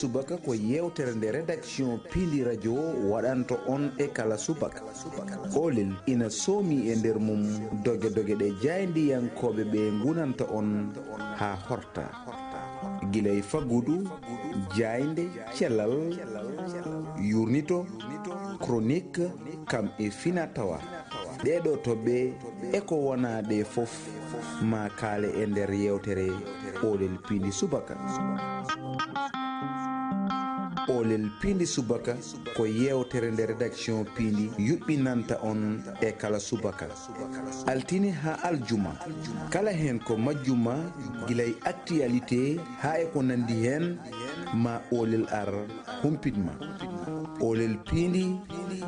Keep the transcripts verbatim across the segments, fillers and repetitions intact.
Subaka ko yeewtere nde redaction Piindi Radio waɗanto on e kala subaka. Oolel ina soomi e nder mum doge doge ɗe jaayndiyankooɓe ɓe ngunanta on haa horta. Gila e faggudu, jaaynde, cellal, yurnito, chronique, kam e fina tawa. Ɗee ɗoo toɓɓe e ko wonaa ɗee fof maa kaale e nder yeewtere Oolel Piindi Subaka. Oolel Piindi Subaka ko yeewtere nde redaction Piindi yuɓɓinanta on e kala subaka. Altine haa aljuma. Kala heen ko majjuma gila e actualité haa e ko nanndi heen, ma oolel ar humpit ma. Oolel Piindi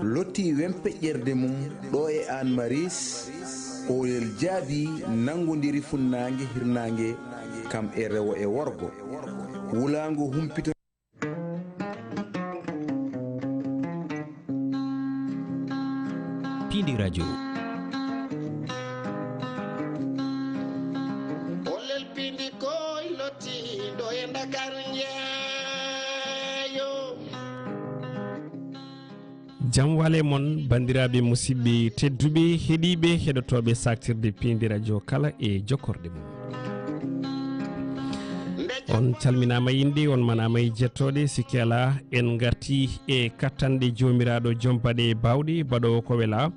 lottii wempeƴƴerde mum ɗo e Aan Maris. Oolel jaabii nanngondiri funnaange hirnaange kam e rewo e worgo. Wulaango humpito. Piindi Radio. Oolel Piindi koy lottii ɗo e Ndakaaru njeeyo. Jam wale mon, banndiraaɓe, musidɓe tedduɓe, heɗiiɓe, heɗotooɓe saktirde Piindi Radio kala e jokkorɗe mum. On calminaama innde, on manaama e jettooɗe, sikke alaa, en ngartii e kattanɗe Joomiraaɗo, joom baɗe e baawɗe, baɗoowo ko welaa,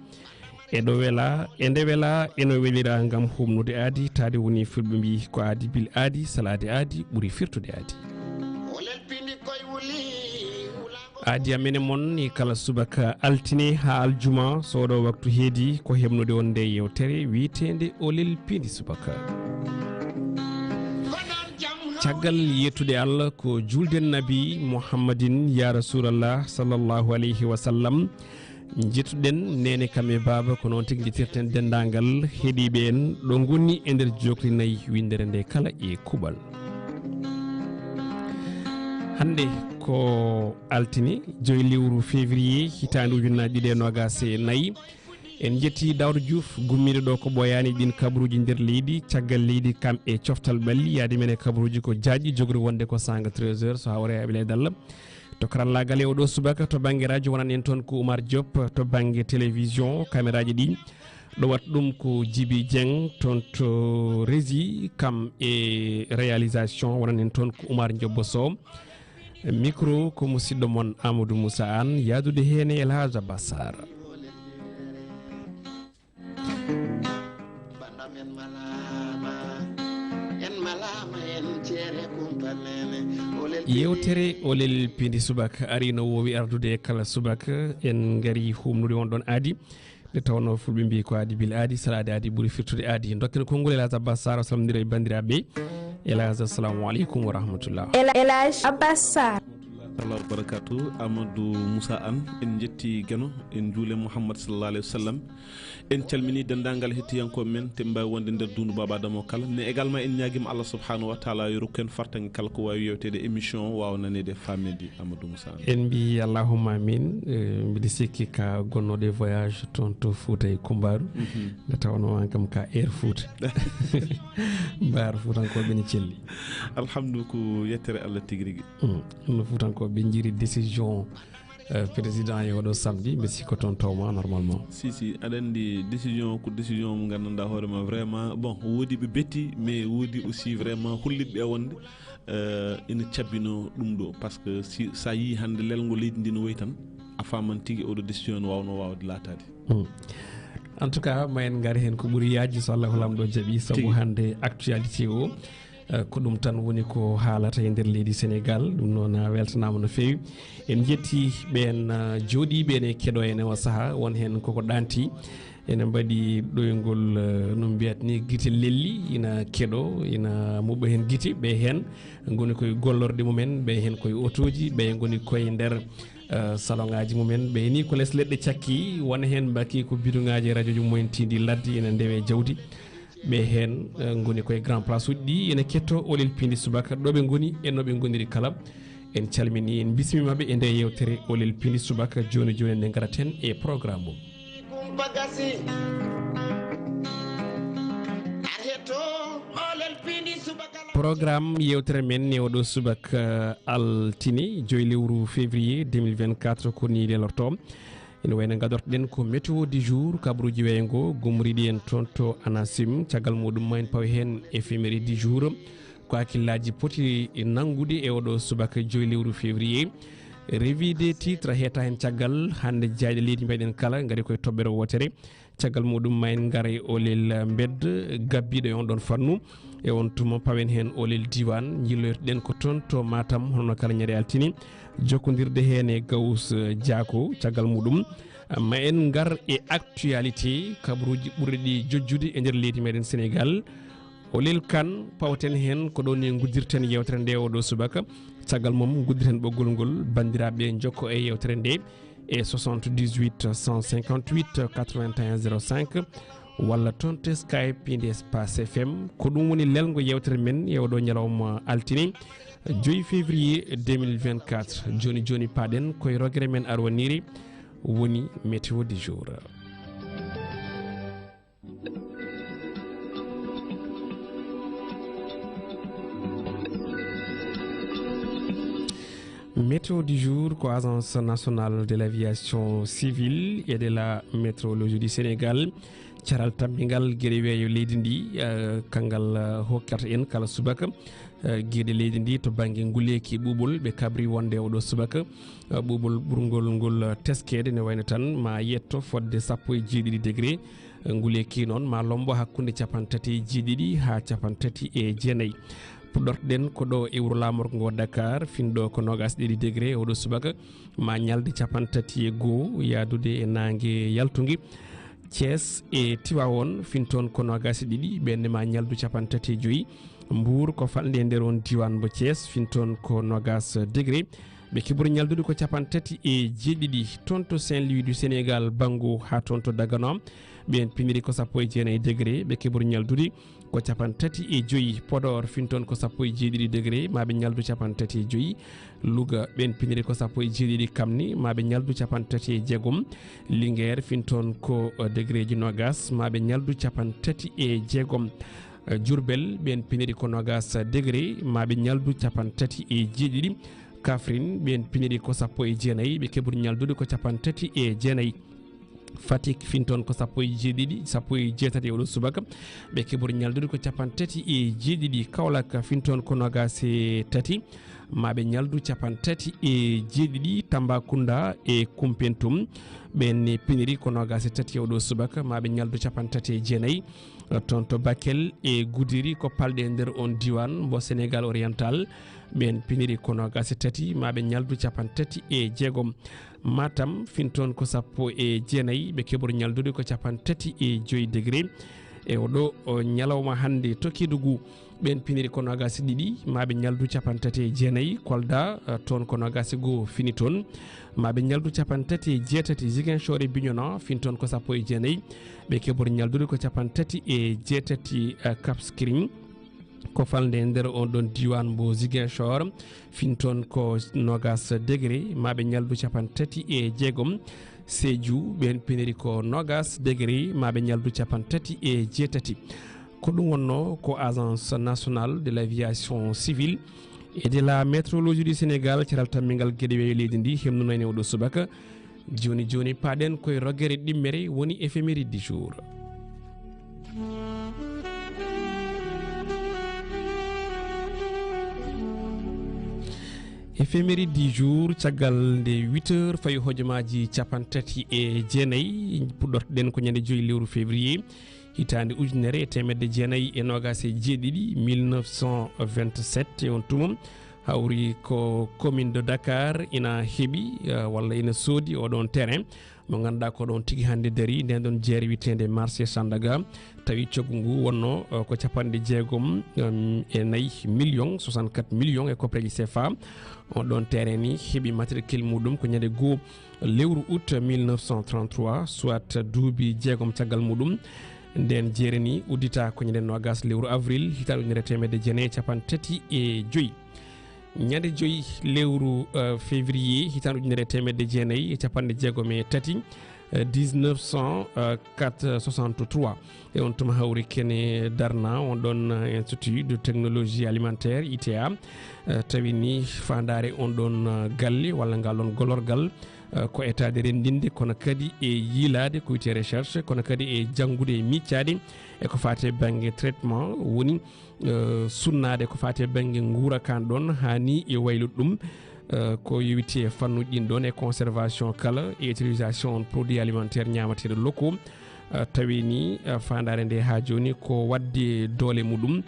e ɗo welaa, e nde welaa, eno welira ngam humnude aadi, taade woni fulɓe mbii, ko aadi bil aadi, salaade aadi, ɓuri firtude aadi. Aadi amen e mon e kala subaka altine haa aljuma, so oɗo waktu heedi, ko heɓnude on nde yeewtere wiyeteende Oolel Piindi Subaka. Caggal yettude Allah, ko juulden Nabi Muhammadin, ya Rasulallah, sallallahu alayhi wa sallam. Njettuɗen neene kam e baaba, ko noon tigi njettirten denndaangal heɗiiɓe en ɗo ngoni e nder jookli nayi winndere nde kala e kuuɓal. Hannde ko altine, joy lewru février, hitaande ujunnaji ɗiɗi e noogaas e nayi. En njettii Daawda Juuf, gummiiɗo ɗo ko ɓooyaani ɗiin kabaruuji nder leydi, caggal leydi kam e coftal ɓalli, yaade men e kabaruuji ko jaajɗi, jogori wonde ko saanga treize heures, so hawre e aɓilee dalla. To karallaagal e oɗo subaka, to bannge radio, wonan en toon ko Oumar Diop, to bannge télévision, kameraaji ɗi, ɗo waɗa ɗum ko Djiby Dieng, toon to régie, kam e réalisation, wonan en toon ko Oumar Ndiobbo Sow. Micro ko musidɗo mon Amadou Moussa Anne, yahdude heen e El Hadj Abbas Sarr. Yeewtere Oolel Piindi Subaka arii no woowi ardude e kala subaka, en ngarii humnude on ɗoon aadi. Nde tawnoo fulɓe mbii ko aadi bil aadi, salaade aadi ɓuri firtude aadi. Ndokken konngol El Hadj Abbas Sarr, o salmondira e banndiraaɓe. El Hadj, assalamu aleykum wa rahmatullah. El, El Hadj Abbas Sarr. Allahu barakatu, Amadou Moussa Anne, en njetti Geno, en njuule Mouhammad sallallahu alayhi wa sallam. En calmini denndaangal hettiyankooɓe men, te mbaawi wonde nder duundu Baaba Adama o kala. Mais également, en ñaagiima Allah subhanahu wa taala yo rokku en fartaŋŋe kala ko waawi yeewteede émission o waawa naneede e faameede, Amadou Moussa Anne. En mbii allahumma amin. Eh, mbiɗa sikki ka gonnooɗo e voyage toon to Fuuta e Kumbaaru. Mhm. Nde tawnoo aan kam ka Air Fuuta. Mbaar Fuutankooɓe ne celli. Alhamdu ko yettere Allah tigi rigi. Mm. No Fuutankooɓe njiri décision, eh, président e oɗo samedi, mbiɗa sikko toon tawma normalement. Si, si, aɗa anndi décision ko décision mo nganndanɗaa hoore ma vraiment, bon, woodi ɓe betti, mais woodi aussi vraiment hollitɓe e wonde, eh, ina cabbinoo ɗum ɗo. Parce que si, so a yii hannde lelngo leydi ndi no woyi tan, a faaman tigi oɗo décision no waawnoo waawde laataade. Hmm. En tout cas, ma en ngar heen ko ɓuri yaajde so Allahu Laamɗo jaɓi, sabu tigi hannde actualité o, eh, ko ɗum tan woni ko haalata e nder leydi Sénégal. Ɗum noon, a weltanaama no feewi. En njetti ɓeen, eh, jooɗiiɓe ene keɗo en e oo sahaa, won heen koko ɗaanti. Ene mbaɗi ɗoyngol, eh, no mbiyat ni, gite lelli, ina keɗo, ina muɓɓa heen gite. Ɓe heen ngoni koye gollorɗe mumen, ɓe heen koye otooji, ɓe ngoni koye nder, eh, saloŋaaji mumen. Ɓe ni ko les leɗɗe cakki, wona heen mbaki ko biduŋaaji e rajooji mumen tiindi ladde, ina ndewe jawdi. Ɓe heen, eh, ngoni koye grand place uji ɗi, ina kettoo Oolel Piindi Subaka, ɗo ɓe ngoni e no ɓe ngoniri kala. En calminii, en mbismiima ɓe e nde yeewtere Oolel Piindi Subaka. Jooni jooni nde ngaraten e programme mum. Kumpa gasi. Ar hetto Oolel Piindi Subaka. Programme yewtere men e oɗo subaka, eh, altine, joyi lewru février deux mille vingt-quatre, ko ni lelorto. Ene wayno gadortoɗen ko météo du jour, kabaruuji weeyo ngo, gumriɗi en toon to ANACIM. Caggal muɗum ma en pawi heen éphéméride du jour. Ko hakkillaaji poti nanngude e oɗo subaka joyi lewru février. Revue des titres heeta heen caggal, hannde jaayɗe leydi mbayɗen kala, ngari koye toɓɓere wootere. Caggal muɗum ma en ngar e olel mbedda gabbiiɗo e on ɗon fannu. E on tuma pawen heen olel diiwaan, njilloytoɗen ko toon to Matam, hono kala ñande altine, jokkondirde heen e Gawus Jaako. Caggal muɗum, ma en ngar e actualité, kabaruuji ɓurɗi ɗi jojjude e nder leydi meɗen Senegaal. Olel Kan, pawten heen ko ɗo ni nguddirten yewtere nde oɗo subaka. Caggal mum, nguddirten ɓoggol ngol, banndiraaɓe njokko e yewtere nde e soixante-dix-huit cent cinquante-huit quatre-vingt-un zéro cinq, walla toon to Skype inde Espace F M. Ko ɗum woni lelngo yewtere men e oɗo ñalawma altine, joyi février deux mille vingt-quatre. Jooni jooni paaɗen koye rogere men arwaniri, woni météo du jour. Météo du jour ko Agence nationale de l'aviation civile et de la météorologie du Sénégal. Caral tammingal geɗe weeyo leydi ndi, eh, kangal, eh, hokkata en kala subaka, eh, geɗe leydi ndi to bannge nguleeki ɓuuɓol ɓe kabri wonde oɗo subaka, eh, ɓuuɓol ɓurngol ngol, eh, teskeede ne wayno tan ma yetto fodde sappo e jeeɗiɗi degré. Nguleeki noon ma lombo hakkunde capanɗe tati e jeeɗiɗi haa capanɗe tati e jeenayi. Puɗɗortoɗen ko ɗo e wuro laamorgo ngo Dakar, finɗo ko noogaas e ɗiɗi degré oɗo subaka, ma ñalde capanɗe tati e goo, yahdude e naange yaltunge. Thiès e Tivaouane, fintoon ko noogaas e ɗiɗi, ɓenne ma ñaldu capanɗe tati e joyi. Mbour ko falnde e nder on diiwaan mbo Thiès, fintoon ko noogaas degré. Ɓe keɓori ñaldude ko capanɗe tati e jeeɗiɗi. Toon to Saint-Louis du Sénégal, Bango haa toon to Dagana, ɓeen piniri ko sappo e jeenayi degré, ɓe keɓori ñaldude ko capanɗe tati e joyi. Podor fintoon ko sappo e jeeɗiɗi degré, ma ɓe ñaldu capanɗe tati e joyi. Louga, ɓeen piniri ko sappo e jeeɗiɗi kamni, ma ɓe ñaldu capanɗe tati e jeegom. Linguère fintoon ko, eh, degreeji noogaas, ma ɓe ñaldu capanɗe tati e jeegom. Eh, Diourbel, ɓeen piniri ko noogaas degré, ma ɓe ñaldu capanɗe tati e jeeɗiɗi. Kaffrine, ɓeen piniri ko sappo e jeenayi, ɓe keɓori ñaldude ko capanɗe tati e jeenayi. Fatick fintoon ko sappo e jeeɗiɗi, sappo e jeetati e oɗo subaka, ɓe keɓori ñaldude ko capanɗe tati e jeeɗiɗi. Kaolack fintoon ko noogaas e tati, ma ɓe ñaldu capanɗe tati e jeeɗiɗi. Tambacounda e Koumpentoum, ɓeen ne piniri ko noogaas e tati e oɗo subaka, ma ɓe ñaldu capanɗe tati e jeenayi. Toon to Bakel e Goudiri ko palɗe e nder on diiwaan mbo Sénégal oriental, ɓeen piniri ko noogaas e tati, ma ɓe ñaldu capanɗe tati e jeegom. Matam fintoon ko sappo e jeenayi, ɓe keɓori ñaldude ko capanɗe tati e joyi degré. E oɗo o ñalawma hannde to Kédougou, ɓeen piniri ko noogaas e ɗiɗi, ma ɓe ñaldu capanɗe tati e jeenayi. Kolda, eh, toon ko noogaas e goo fini toon, ma ɓe ñaldu capanɗe tati e jeetati. Ziguinchor e Bignona fintoon ko sappo e jeenayi, ɓe keɓori ñaldude ko capanɗe tati e jeetati. Eh, Cap Skirring ko falnde e nder on ɗon diiwaan mbo Ziguinchor, fintoon ko noogaas degré, ma ɓe ñaldu capanɗe tati e jeegom. Sédhiou, ɓeen piniri ko noogaas degré, ma ɓe ñaldu capanɗe tati e jeetati. Ko ɗum wonnoo ko Agence nationale de l'aviation civile et de la météorologie du Sénégal, caral tammingal geɗe weeyo leydi ndi, hemnunoo en e oɗo subaka. Jooni jooni, paaɗen koye rogere ɗimmere, woni éphéméride du jour. Éphéméride du jour, caggal nde huit heures fayi hojomaaji capanɗe tati e jeenayi, puɗɗortoɗen ko ñande joyi lewru février, hitaande ujunere e teemedde jeenayi e noogaas e jeeɗiɗi, mille neuf cent vingt-sept, e on tuma hawri ko commune de Dakar ina heɓi, eh, walla ina soodi oɗon terrain mo ngannduɗaa ko ɗon tigi hannde darii, nden ɗon jeere wiyeteende marché Sandaga, tawi coggu ngu wonno, eh, ko capanɗe jeegom, em, e nayi million, soixante-quatre millions e koppereeji C F A. On ɗon terrain ni heɓi matricule muɗum ko ñande goo lewru août mille neuf cent trente-trois, soit duuɓi jeegom caggal muɗum. Nden jeere ni uddita ko ñande noogaas lewru avril, hitaande ujunere e teemedde jeenayi e capanɗe tati e joyi. Ñande joyi lewru, eh, février, hitaande ujunere e teemedde jeenayi e capanɗe jeegom e tati, dix-neuf cent quatre soixante-trois. E on tuma hawri kene darna on ɗon, eh, Institut de Technologie Alimentaire, I T A, eh, tawi ni faandaare on ɗon, eh, galle walla ngal ɗon golorgal, eh, ko etaade renndinde, kono kadi e yiilaade ko wiyetee recherche, kono kadi e janngude e miicaade e ko faati e bannge traitement, woni, eh, sunnaade ko faati e bannge nguura kan ɗon, haa ni e waylude ɗum, eh, ko yowiti e fannuuji ɗin ɗon e conservation kala e utilisation on produit alimentaire ñaamateeɗo locaux, eh, tawi ni, eh, faandaare nde haa jooni ko waɗde doole muɗum.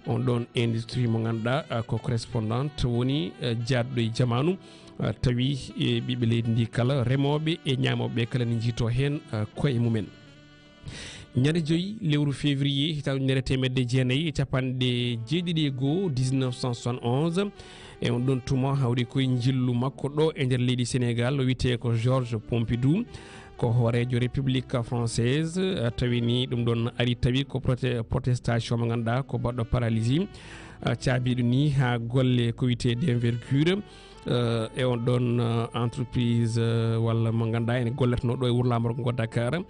On ɗon industrie mo ngannduɗaa, eh, ko correspondant woni, eh, jaadɗo e jamaanu, eh, tawi e ɓiɓɓe leydi ndi kala, remooɓe e ñaamooɓe ɓe kala ne njiytoo heen, eh, koye mumen. Ñande joyi lewru février hitaande ujunere teemedde jeenayi e capanɗe jeeɗiɗi e goo, dix-neuf cent soixante et onze, e on ɗon tuma hawri koye njillu makko ɗo e nder leydi Sénégal, o wiyetee ko Georges Pompidou, ko hooreejo République française, eh, tawi ni ɗum ɗon ari tawi ko prote-, protestation mo ngannduɗaa ko baɗɗo paralysie, eh, caabiiɗo ni haa golle ko wiyetee d'envergure, eh, e on ɗon, eh, entreprise, eh, walla mo ngannduɗaa ene gollatnoo ɗo e wuro laamorgo ngo Dakar.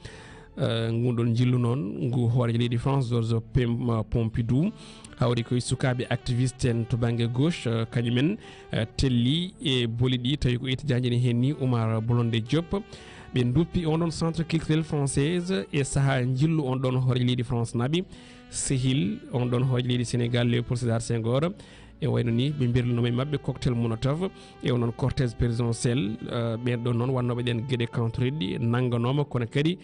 Eh, ngun ɗon njillu noon, ngu hooreejo leydi France, Georges Pem-, eh, Pompidou, hawri koye sukaaɓe activiste en to bannge gauche, eh, kañumen, eh, telli e boli ɗi, tawi ko étudiant en heen ni, Oumar Blondin Diop. Ɓe nduppi on ɗon centre culturel française e sahaa njillu on ɗon hooreejo leydi France naɓi, sehil on ɗon hooreejo leydi Sénégal, Léopold Sédar Senghor. E wayno ni, ɓe mbirlinooma e maɓɓe cocktail Molotov e onon cortège présidentiel, eh, ɓeen ɗon noon wannooɓe ɗeen geɗe contreɗi nannganooma, kono kadi,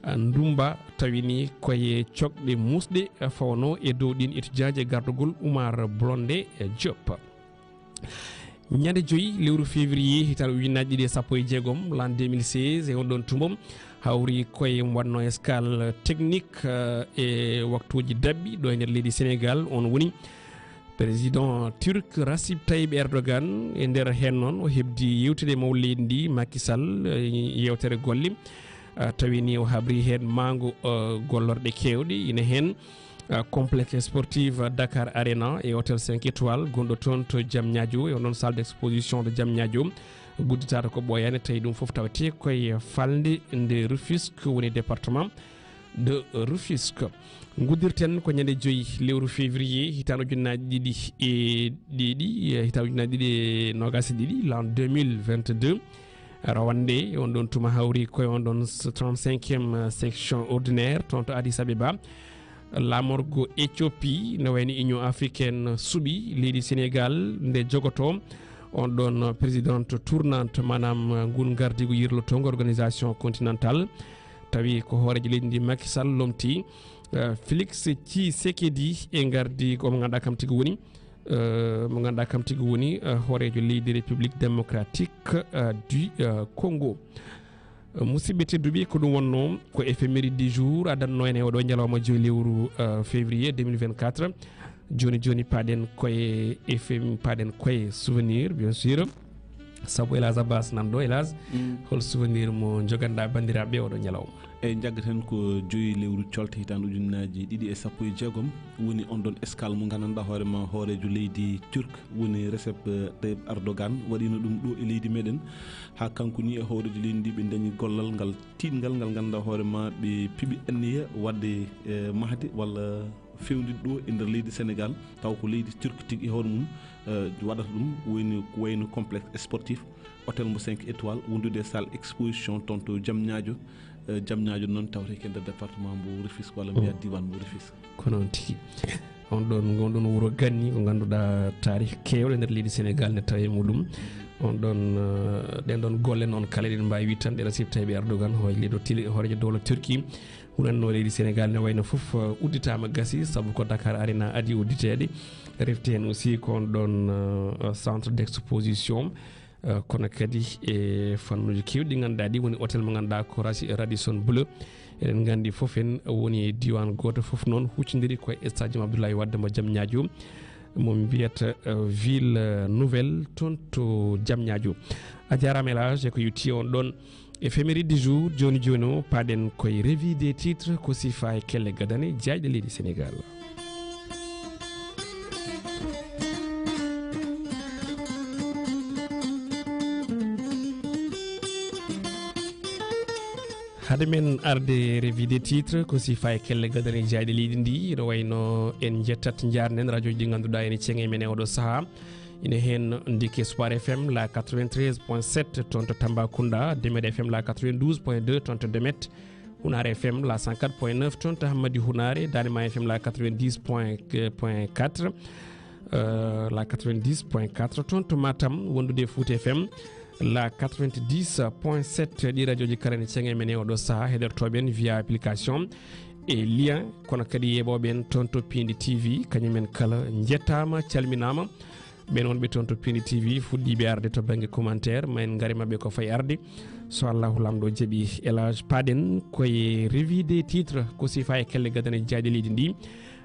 eh, ndumba tawi ni koye coɗɗe muusɗe, eh, fawanoo e dow ɗiin étudiant e gardagol Oumar Blondin, eh, Diop. Ñande joyi lewru février hitaande ujunnaaji ɗiɗi e sappo e jeegom, l'an deux mille seize, e on ɗon tuma, hawri koye mo waɗnoo escale technique, eh, e waktuuji daɓɓi ɗo e nder leydi Sénégal. On woni président turc Recep Tayyip Erdogan. E nder heen noon, o heɓdi yewtude e mawɗo leydi ndi, Macky Sall, eh, yeewtere golle. Ah, tawi ni o habri heen maango, eh, gollorɗe keewɗe, ina heen, ah, complexe sportif Dakar Arena e hôtel cinq étoiles gonɗo toon to Diamniadio, e onon salle d'exposition de Diamniadio. Gudditaata ko ɓooyaani, tawi ɗum fof tawetee koye falnde nde Rufisque woni département de Rufisque. Nguddirten ko ñande joyi lewru février hitaande ujunnaaji ɗiɗi e ɗiɗi, eh, hitaande ujunnaaji ɗiɗi e noogaas e ɗiɗi, l'an deux mille vingt-deux. Rawande on ɗon tuma hawri koye on ɗon s-, trente-cinquième section ordinaire toon to Addis Abeba. Laamorgo Éthiopie, no wayno Union africaine, suɓi leydi Sénégal nde jogotoo on ɗon présidente tournante, maanaam ngun ngardiigu yirlotoongu organisation continentale. Tawi ko hooreejo leydi ndi Macky Sall lomti, eh, Félix Tshisekedi e ngardiigu mo ngannduɗaa kam tigi woni, eh, mo ngannduɗaa kam tigi woni, eh, hooreejo leydi République démocratique, eh, du, eh, Congo. Eh, musidɓe tedduɓe, ko ɗum wonnoo ko éphéméride du jour adannoo en e oɗo ñalawma joyi lewru, eh, février deux mille vingt-quatre. Jooni jooni, paaɗen koye F M, paaɗen koye souvenir, bien sûr. Sabu Elhadj Abbas nan ɗo, Elhadj, mm, hol souvenir mo joganɗaa banndiraaɓe oɗo ñalawma? Eyi, njaggaten ko joyi lewru colte hitaande ujunnaaji ɗiɗi e sappo e jeegom, woni on ɗon escale mo nganndanɗaa hoore ma hooreejo leydi Turc, woni Recep, eh, Tayyip Erdogan, waɗino ɗum ɗo e leydi meɗen. Haa kanko ni e hooreejo leydi ndi ɓe dañi gollal ngal tiiɗngal, ngal nganndanɗaa hoore ma ɓe piɓi anniya waɗde, eh, mahde walla fewndiɗo e nder leydi Sénégal, taw ko leydi Turquie tigi e hoore mum, eh, waɗata ɗum, woni ko wayno complexe sportif, hôtel mo cinq étoiles, wondude e salle exposition toon to Diamniadio. Eh, Diamniadio noon tawte ko e nder département mbo Rufisque, walla mbiya, mm, diiwaan mbo Rufisque. Ko noon tigi. On ɗon, ngon ɗon wuro ganni, ko ngannduɗaa taarih keewɗo e nder leydi Sénégal ne tawi e muɗum. On ɗon, eh, ɗen ɗon golle noon kala eɗen mbaawi wiide tan ɗe Recep Tayyip Erdogan, hooreejo leydi, hooreejo dowla Turquie, hunannoo leydi Sénégal ne wayno fof, eh, udditaama, gasi, sabu ko Dakar Arena adii udditeede. Refti heen aussi ko on ɗon, eh, centre d'exposition, eh, kono kadi e fannuuji keewɗi ɗi ngannduɗaa ɗi woni hôtel mo ngannduɗaa ko Rasi-, Radisson Blu. Eɗen nganndi fof en woni e diiwaan gooto, fof noon huccondiri ko e stadium Abdoulaye Wade mo Diamniadio, mo mbiyata, eh, Ville, eh, Nouvelle toon to Diamniadio. A jaaraama Elhadj e ko yowti on ɗon éphéméride du jour. Jooni jooni o, paaɗen koye revue des titres, ko sifa e kelle gadane jaayɗe leydi Sénégal. Hade men arde revue des titres, ko sifa e kelle gadane jayɗe leydi ndi, no wayno en jettat njaarnen radio ji ɗi ngannduɗaa ene ceŋe men e oɗo saha. Ine heen Ndike Soir F M la quatre-vingt-treize point sept toon to Tambacounda, Demet F M la quatre-vingt-douze point deux toon to Demet, Hunaare F M la cent quatre point neuf toon to Hammadi Hunaare, Daande Maayo F M la quatre-vingt-dix point quatre, euh, la quatre-vingt-dix point quatre toon to Matam, wondude Fouta F M la quatre-vingt-dix point sept. Ɗi radio ji kala ne ceŋe men e oɗo saha, heɗortooɓe en via application e lien, kono kadi yeeɓooɓe en toon to Piindi T V, kañum en kala njettaama, calminaama. Ɓe noon ɓe toon to Piindi T V fuɗɗiiɓe arde to bannge commentaire, ma en ngari maɓɓe ko fayi arde. So Allahu Laamɗo jaɓi, Elage, paaɗen koye revue des titres, ko sifa e kelle gadane jayɗe leydi ndi.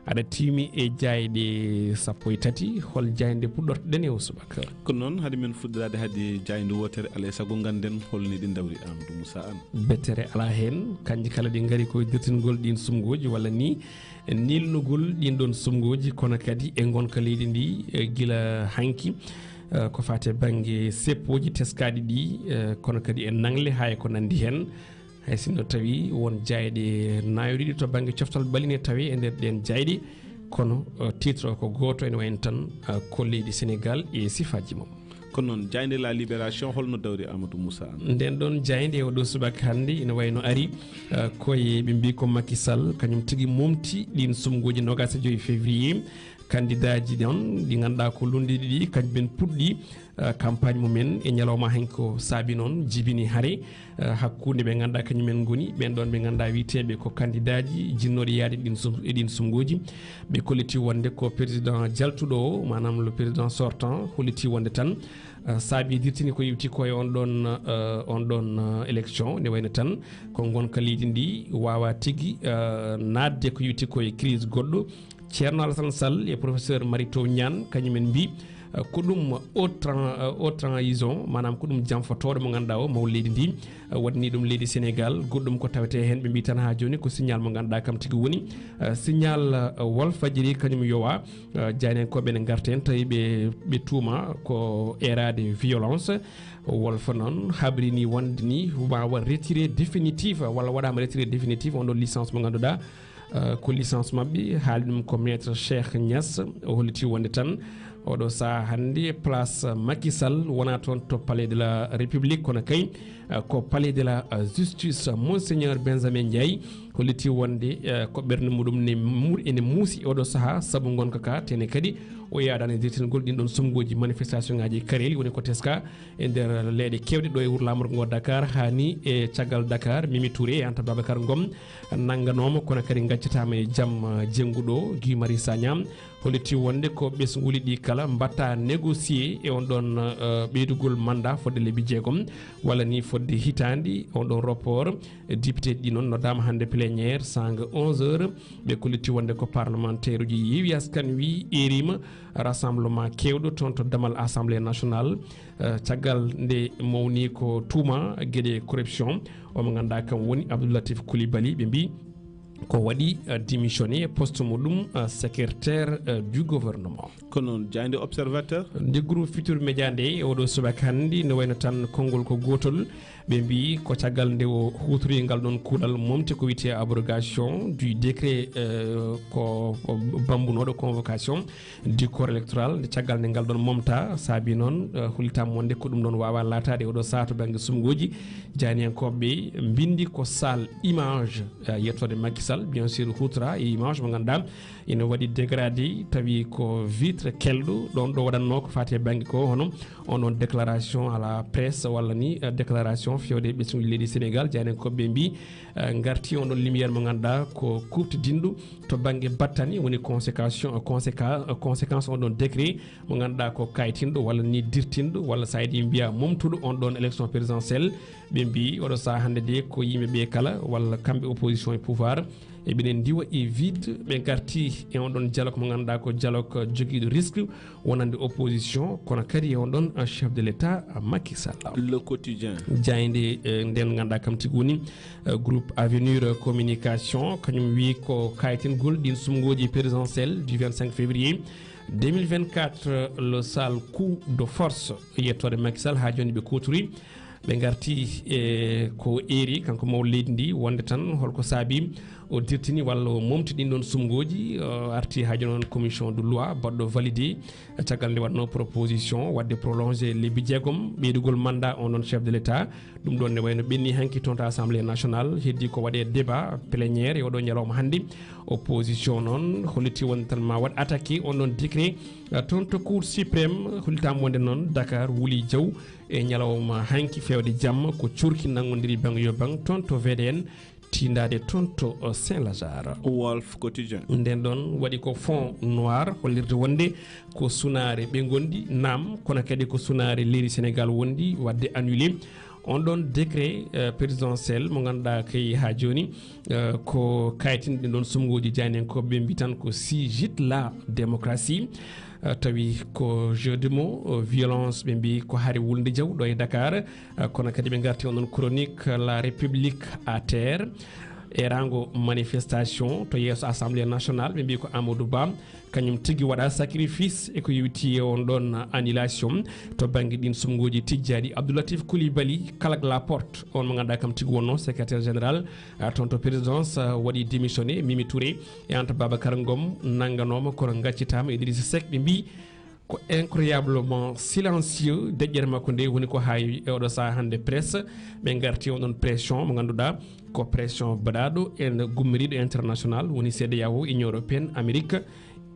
Aɗa tiimi e jayɗe sappo e tati, hol jaynde puɗɗortoɗen e o subaka? Ko noon, hade men fuɗɗiraade hade jaynde wootere, alaa e sago ngannden holni ɗi ndawri, Amadou Moussa Anne. Bettere alaa heen, kanji kala ɗi ngari koye dirtingol ɗin sumngooji walla ni e niilnugol ɗin ɗon sumngooji, kono kadi e ngonka leydi ndi, e gila hanki, eh, ko faati e bannge seppooji teskaaɗi ɗi, eh, kono kadi e naŋle haa e ko nanndi heen. Hay sinno tawi won jayɗe naayoriiɗe to bannge coftal bali ne tawi e nder ɗeen jayɗe, kono, eh, titre o ko gooto, ene wayno tan, eh, ko leydi Senegal e sifaaji mum. Kono noon, jaaynde La Libération, holno dawri, Amadou Moussa Anne? Nden ɗon jaaynde e oɗo subaka hannde ina wayno ari, eh, koye ɓe mbi ko Macky Sall, kañum tigi momti ɗin sumngooji noogaas e joy février. Kandidaaji ɗon ɗi ngannduɗaa ko lunndiiɗi ɗi, kañum en puɗɗi, eh, campagne mumen e ñalawma hanki. Ko saabi noon jibini hare, eh, hakkunde ɓe ngannduɗaa kañum en ngoni ɓen ɗon ɓe ngannduɗaa wiyeteeɓe ko kandidaaji jinnooɗi yaade ɗin sum-, e ɗin sumngooji. Ɓe kolliti wonde ko président jaltuɗo o, maanaam le président sortant, holliti wonde tan, eh, saabi dirtini ko yewti ko e on ɗon, eh, on ɗon, eh, élection, ne wayno tan ko ngonka leydi ndi waawa tigi, eh, naatde ko yewti ko e crise goɗɗo. Ceerno Alassane Sall e professeur Mary Teuw Niane, kañum en mbi, eh, ko ɗum autre, eh, autre trahison, maanaam ko ɗum janfotooɗo mo ngannduɗaa o, mawɗo leydi ndi, eh, waɗani ɗum leydi Senegal. Goɗɗum ko tawetee heen, ɓe mbi tan haa jooni ko signal mo ngannduɗaa kam tigi woni, eh, signal, eh, Walfadjri, kañum yowa, eh, jaayndiyankooɓe ne ngarta heen, tawi ɓe, ɓe tuuma ko eeraade violence. Walf noon habrini wonde ni ma waɗ retiré définitif, walla waɗaama retiré définitif on ɗon licence mo ngannduɗaa, eh, ko licence maɓɓe, haali ɗum ko Maître Cheikh Niass. O holliti wonde tan oɗo saha hannde place Macky Sall wona toon to Palais de la République, kono kay, eh, ko Palais de la, eh, Justice. Monseigneur Benjamin Ndiaye holliti wonde, eh, ko ɓernde muɗum ne mu-, ene muusi oɗo saha sabu ngonka ka, tene kadi o yaadani dirtingol ɗin ɗon sumngooji manifestation ngaji e kareli woni ko teska e nder leeɗe keewɗe ɗo e wuro laamorgo ngo Dakar, haa ni e caggal Dakar, Mimi Touré e Anta Babacar Ngom nannganooma, kono kadi ngaccataama e jam, eh, jennguɗo. Guy Marius Sagna holliti wonde ko ɓesnguuli ɗi kala mbatta négocier e on ɗon, eh, ɓeydugol mandat fodde lebbi jeegom walla ni fodde hitaandi, on ɗon report. Député ɗi noon noddaama hannde plénière sanga onze heures. Ɓe kolliti wonde ko parlementaire uji Yewwi Askan Wi eerima rassemblement keewɗo toon to damal Assemblée nationale. Eh, caggal nde mawni ko tuuma geɗe corruption, omo ngannduɗaa kam woni Abdou Latif Coulibaly, ɓe mbi ko waɗi, eh, démissionné poste muɗum, eh, secrétaire, eh, du gouvernement. Kono noon, jaaynde Observateur? Nde groupe Futur Média nde, e oɗo subaka hannde, ne wayno tan konngol ko gootol. Ɓe mbi ko caggal nde o huutori ngal ɗon kuuɗal momte ko wiyetee abrogation du décret, eh, ko, ko bambunooɗo convocation du corps électoral, nde caggal nde ngal ɗon momta, saabi noon, eh, hollitaama wonde ko ɗum ɗon waawa laataade oɗo saha to bannge sumngooji. Jaayndiyankooɓe mbinndi ko sale image, eh, yettoode Macky Sall, bien sûr, huutora e image mo ngannduɗaa ina waɗi dégradé, tawi ko vitre kelɗo ɗon ɗo waɗatnoo ko faati e bannge ko, hono on ɗon déclaration à la presse walla ni, eh, déclaration fewde e ɓesnguuji leydi Sénégal. Jaayndiyankooɓe mbi, eh, ngarti on ɗon lumière mo ngannduɗaa ko kuuɓtidinɗo to bannge battane, woni conséquence, conséquence, conséquence on ɗon décret mo ngannduɗaa ko kaytinɗo walla ni dirtinɗo walla so a yiɗi mbiya momtuɗo on ɗon élection présidentielle. Ɓe mbi oɗo saha hannde de ko yimɓe ɓe kala walla kamɓe opposition e pouvoir eɓenen ndiwa e vide, ɓe ngarti e on ɗon dialogue mo ngannduɗaa ko dialogue jogiiɗo risque wonande opposition, kono kadi e on ɗon chef de l'État Macky Sall. Le Quotidien. Jaaynde, eh, nden ngannduɗaa kam tigi woni, eh, groupe Avenir Communication, kañum wi ko kaytingol ɗin sumngooji présidentielle du vingt-cinq février deux mille vingt-quatre, le sale coup de force yettoode Macky Sall haa jooni ɓe kuutori. Ɓe ngarti e ko eeri kanko mawɗo leydi ndi, wonde tan holko saabi o dirtini walla o momti ɗin ɗon sumngooji, o arti haa jooni on commission de loi baɗɗo validé, caggal nde waɗno proposition waɗde prolongé lebbi jeegom ɓeydugol mandat on ɗon chef de l'État. Ɗum ɗon ne wayno ɓenni hanki toon to Assemblée nationale, heddi ko waɗe débat plénière e oɗo ñalawma hannde. Opposition noon holliti wonde tan ma waɗ attaqué on ɗon décret, eh, toon to Cour suprême. Hollitaama wonde noon Dakar wuli jaw e ñalawma hanki fewde jamma ko curki nanngodiri bang yo bang toon to V D N, tiindaade toon to, eh, Saint-Lazare. Walf Quotidien. Nden ɗon waɗi ko fond noir, hollirde wonde ko sunaare ɓe ngondi, naam, kono kadi ko sunaare leydi Sénégal wondi waɗde annulé. On ɗon décret, eh, présidentiel mo ngannduɗaa kay haa jooni, eh, ko kayitinɗe ɗon sumngooji jaayndiyankooɓe ɓe mbi tan ko si gite la démocratie. Eh, tawi ko jeu de mots, eh, violence ɓe mbi ko hari wulnde jaw ɗo e Dakar, eh, kono kadi ɓe ngarti on ɗon chronique, eh, La République à terre. Erango manifestation to yeeso Assemblée nationale, ɓe mbi ko Amadou Ba kañum tigi waɗa sacrifice e ko yowiti e on ɗon annulation. To bannge ɗin sumngooji tijjaaɗi, Abdoulatif Coulibaly, Kalak Laporte, on mo ngannduɗaa kam tigi wonno secrétaire général, ah, toon to présidence, ah, waɗi démissionné. Mimi Touré e Anta Babacar Ngom nannganooma, kono ngaccitaama. Idrissa Seck, ɓe mbi ko incroyablement silencieux. Deƴƴere makko nde woni ko haa e oɗo sahaa hannde presse. Ɓe ngarti on ɗon pression mo ngannduɗaa ko pression baɗaaɗo en gummiriiɗo international, woni C E D E A O, Union européenne, Amérique,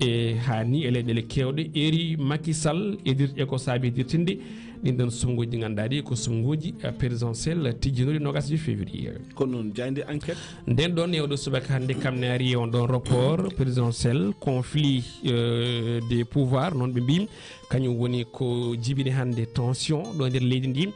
e haa ni e leyɗeele keewɗe. Eeri Macky Sall e dir-, e ko saabi dirtinde ɗin ɗon sumngooji ɗi ngannduɗaa ɗi ko sumngooji, eh, présidentielle tijjinooɗi noogas e joy février. Kono noon jaaynde Enquête. Nden ɗon e oɗo subaka hannde kam ne ari e on ɗon report présidentiel, conflit, euh, des pouvoirs, noon ɓe mbi, kañum woni ko jibini hannde tension ɗo nder leydi ndi.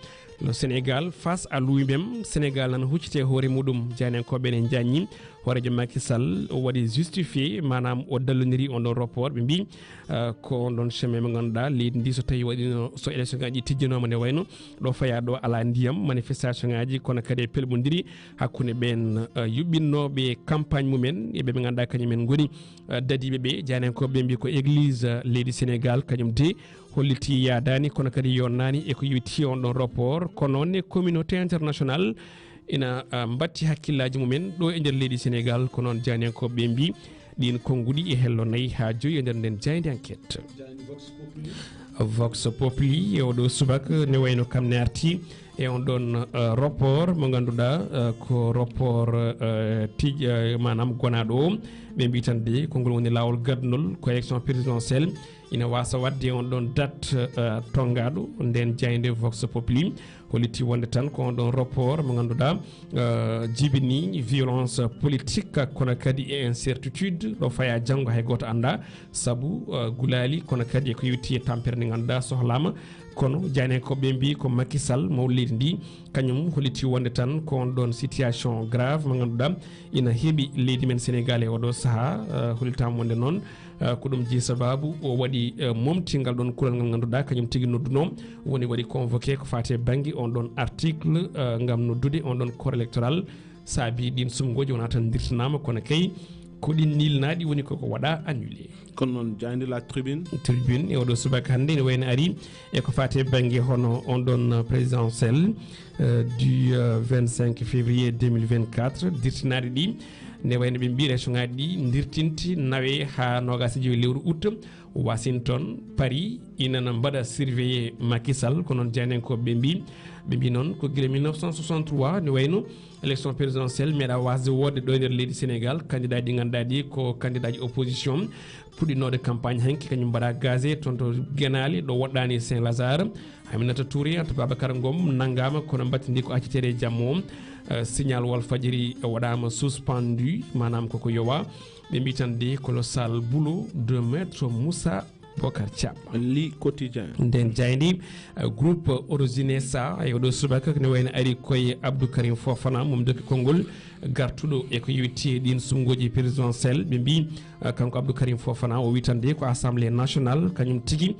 Le Sénégal face à lui-même, Sénégal nana hucciti e hoore muɗum. Jaayndiyankooɓe ne njaññi hooreejo Macky Sall, o waɗi justifié, maanaam o dalloniri on ɗon report. Ɓe mbi, euh, ko on ɗon chemin mo ngannduɗaa leydi ndi, so tawi waɗino, so élection ngaji tijjinooma ne wayno ɗo faya ɗo alaa ndiyam, manifestation ngaji kono kadi e pelɓondiri hakkunde ɓeen, eh, yuɓɓinnooɓe campagne mumen e ɓe ɓe ngannduɗaa kañumen ngoni, eh, dadiiɓe ɓe. Jaayndiyankooɓe ɓe mbi ko église, eh, leydi Sénégal kañum de holliti yaadaani kono kadi yonnaani e ko yowiti on ɗon report. Kono noon ne communauté internationale ina, ah, mbatti hakkillaaji mumen ɗo e nder leydi Sénégal. Ko noon jaayndiyankooɓe ɓe mbi ɗin konnguɗi e hello nayi haa joyi e nder nden jaaynde Enquête. Vox Populi e oɗo subaka ne wayno kam ne arti e on ɗon, eh, report mo ngannduɗaa, eh, ko report, eh, tij-, eh, maanaam gonaaɗo o. Ɓe mbi tan de konngol woni laawol gadnol ko élection présidentielle ina waasa waɗde on ɗon date, eh, tonngaaɗo. Nden jaaynde Vox Populi holliti wonde tan ko on ɗon report mo ngannduɗaa, eh, jibini violence politique kono kadi e incertitude ɗo faya janngo hay gooto annda sabu, eh, gulaali kono kadi e ko yowiti e tampere nde ngannduɗaa sohlaama. Kono jaayndiyankooɓe ɓe mbi ko Macky Sall mawɗo leydi ndi kañum holliti wonde tan ko on ɗon situation grave mo ngannduɗaa ina heɓi leydi men Sénégal e oɗo sahaa, eh, hollitaama wonde noon, eh, ko ɗum jeyi sababu o waɗi, eh, momtingal ɗon kural ngal ngannduɗaa kañum tigi nodduno woni waɗi convoqué ko faati e bannge on ɗon article, eh, ngam noddude on ɗon corps électoral. Saabi ɗin sumngooji wonaa tan ndirtanaama kono kay ko ɗin niilnaaɗi woni koko waɗa annulé. Kono noon jaaynde La Tribune. Tribune e oɗo subaka hannde ene wayno ari e ko faati e bannge hono on ɗon présidentiel, euh, du, euh, vingt-cinq février deux mille vingt-quatre, dirtinaaɗi ɗi ne wayno ɓe mbi élection ngaji ɗi dirtinti nawe haa noogas e joyi lewru août. Washington, Paris inana mbaɗa surveillé Macky Sall, ko noon jaayndiyankooɓe ɓe mbi. Ɓe mbi noon ko gila mille neuf cent soixante-trois ne wayno élection présidentielle meeɗa wasde woodde ɗo e nder leydi Sénégal. Candidat ji ɗi ngannduɗaa ɗi ko candidat ji opposition puɗɗinooɗo campagne hanki kañum mbaɗa gazé toon to Genaale ɗo woɗɗaani Saint-Lazare. Aminata Touré, Anta Babacar Ngom nanngaama kono mbattidi ko acciteede e jamma o. Eh, signal Walfadjri waɗaama suspendu, maanaam koko yowa. Ɓe mbi tan de colossal boulot de maître Moussa Bocar Thiam. Le Quotidien. Nden jaaynde, eh, groupe Orozinesa e oɗo subaka ne wayno ari koye Abdou Karim Fofana, mum doki konngol gartuɗo e ko yowiti e ɗin sumngooji présidentielle. Ɓe mbi, eh, kanko Abdou Karim Fofana o wi tan de ko Assemblée nationale kañum tigi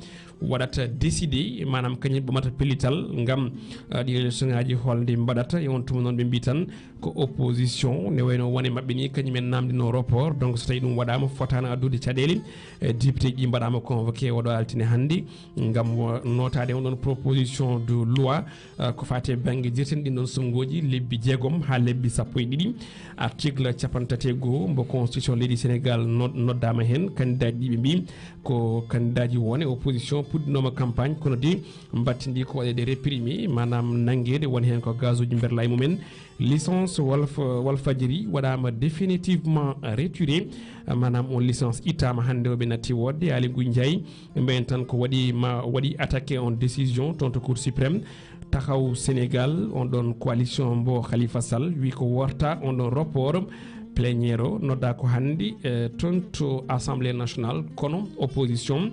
waɗata décidé, maanaam kañum ɓamata pellital ngam ɗi élection ngaji holde mbaɗata. E on tuma noon ɓe mbi tan ko opposition, ne wayno wone maɓɓe ni kañum en namdino report. Donc so tawi ɗum waɗama, fotano addude caɗele. E député ji mbaɗama convoqué oɗo altine hannde ngam notade on ɗon proposition de loi, ko fate banggue dirten ɗin ɗon sunngoji lebbi jeegom ha lebbi sappo e ɗiɗi. Article capanɗe tati e goho mbo constitution leydi Sénégal noddama hen. Candidat ji ɓe mbi ko candidat ji wone opposition puɗɗinoma campagne, kono de mbattidi ko waɗede réprimé, manam nanguede, woni hen ko gazuji berla e mumen. Licence Walf Walfadjri waɗama définitivement retiré, manam on licence ittama hande o ɓe natti wodde. Ali Guy Ndiaye mbayen tan ko waɗi ma waɗi attaqué on décision toon to Cour suprême. Taxaw Sénégal, on ɗon coalition mbo Khalifa Sall wi ko worta on ɗon report. Plénière o nodda ko hannde, eh, toon to Assemblée nationale, kono opposition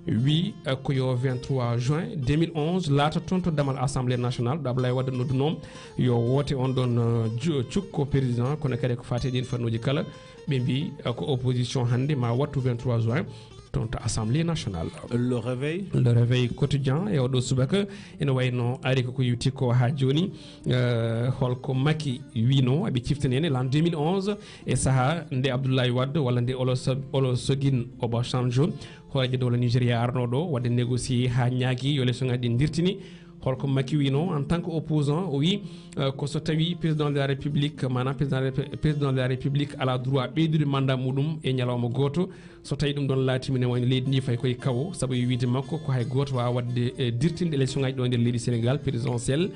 wi, eh, ko yo vingt-trois juin deux mille onze laata toon to damal Assemblée nationale, ɗo Abdoulaye Wade nodduno yo woote on ɗon, eh, ju- cukko président, kono kadi ko fati e ɗin fannuji kala. Ɓe mbi, eh, ko opposition hannde ma wattu vingt-trois juin toon to Assemblée nationale. Le Réveil. Le Réveil quotidien e oɗo subaka ene wayno ari koko yewti ko ha joni. Eh, holko Macky wino aɓe ciftanene l'an deux mille onze, e saaha nde Abdoulaye Wade walla nde Olo- Olusegun Obasanjo, hoorejo dowla Nigeria, arno ɗo wadde négocié ha ñaagui yo leçon ngaji ɗi dirtini. Holko Macky wino en tant que opposant? O wi, eh, ko so tawi président de la République, manam président de la Rép- président de la République ala droit ɓeydude mandat muɗum e ñalawma goto. So tawi ɗum ɗon laatima ne wayno leydi ndi fay koye kawo, saabu e wiide makko ko hay goto wawa wadde, eh, dirtinde élection ngaji ɗo e nder leydi Sénégal présidentielle.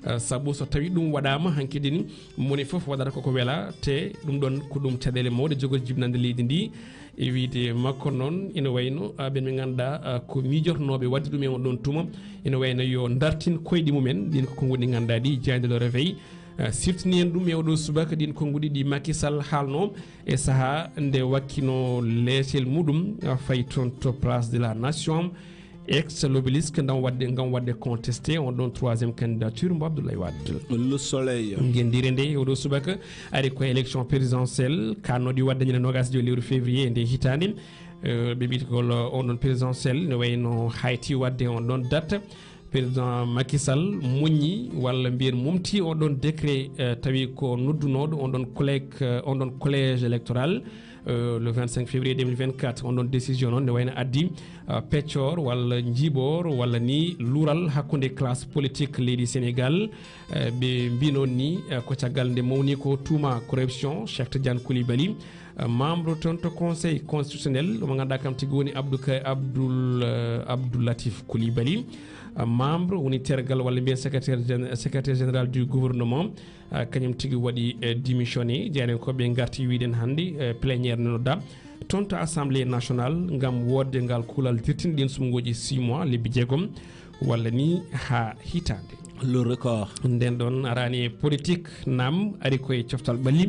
Eh, saabu so tawi ɗum waɗama hankadi ni, moni foof waɗata koko wela, te ɗum ɗon ko ɗum caɗele mawɗe jogori jibinande leydi ndi. E wiide makko noon, ina wayno, ah, ɓen ɓe ganduɗa, ah, ko miijornoɓe wadde ɗum e on ɗon tuma, ina wayno yo dartin koyɗe mumen. Ɗin ko konnguɗi ɗi ganduɗa ɗi, jeyande Le Réveil, ah, siftini en ɗum e oɗo subaka. Ɗin konnguɗi ɗi Macky Sall haalno e saaha nde wakkino leesel muɗum, ah, fayi toon to Place de la Nation, ex l'Obélisque, ngam wadde, ngam wadde contesté on ɗon troisième candidature mbo Abdoulaye Wade. Le Soleil. Ngenndire nde oɗo subaka ari ko élection présidentielle kannoɗi wadde ñande nogas e joy lewru février nde hitande. Eh, ɓe mbiyi ko lo- on ɗon présidentielle ne wayno hayti wadde on ɗon date. Président Macky Sall muññi walla mbiyen mumti on ɗon décret, eh, tawi ko noddunoɗo on ɗon collègue, eh, on ɗon collège électoral, eh, le vingt-cinq février deux mille vingt-quatre. On ɗon décision noon ne wayno addi, eh, peccor walla jiiɓor walla ni lural hakkunde classe politique leydi Sénégal. Eh, ɓe mbi noon ni, eh, ko caggal nde mawni ko tuuma corruption, Cheikh Tidiane Koulibaly, eh, membre toon to conseil constitutionnel, mo ganduɗa kam tigi woni Abdou Ka- Abdoul, eh, Abdou Latif Koulibaly, eh, membre woni tergal walla mbiyen secrétaire gén- secrétaire général du gouvernement, eh, kañum tigi waɗi, eh, démissionné. Jeyani ko ɓe garti wiɗen hannde, eh, plénière ne nodda toon to Assemblée nationale ngam wodde ngal kuulal dirtinɗen sumngoji six mois, lebbi jeegom, walla ni ha hitande. Le Record. Nden ɗon arani e politique, nam ari koye coftal ɓalli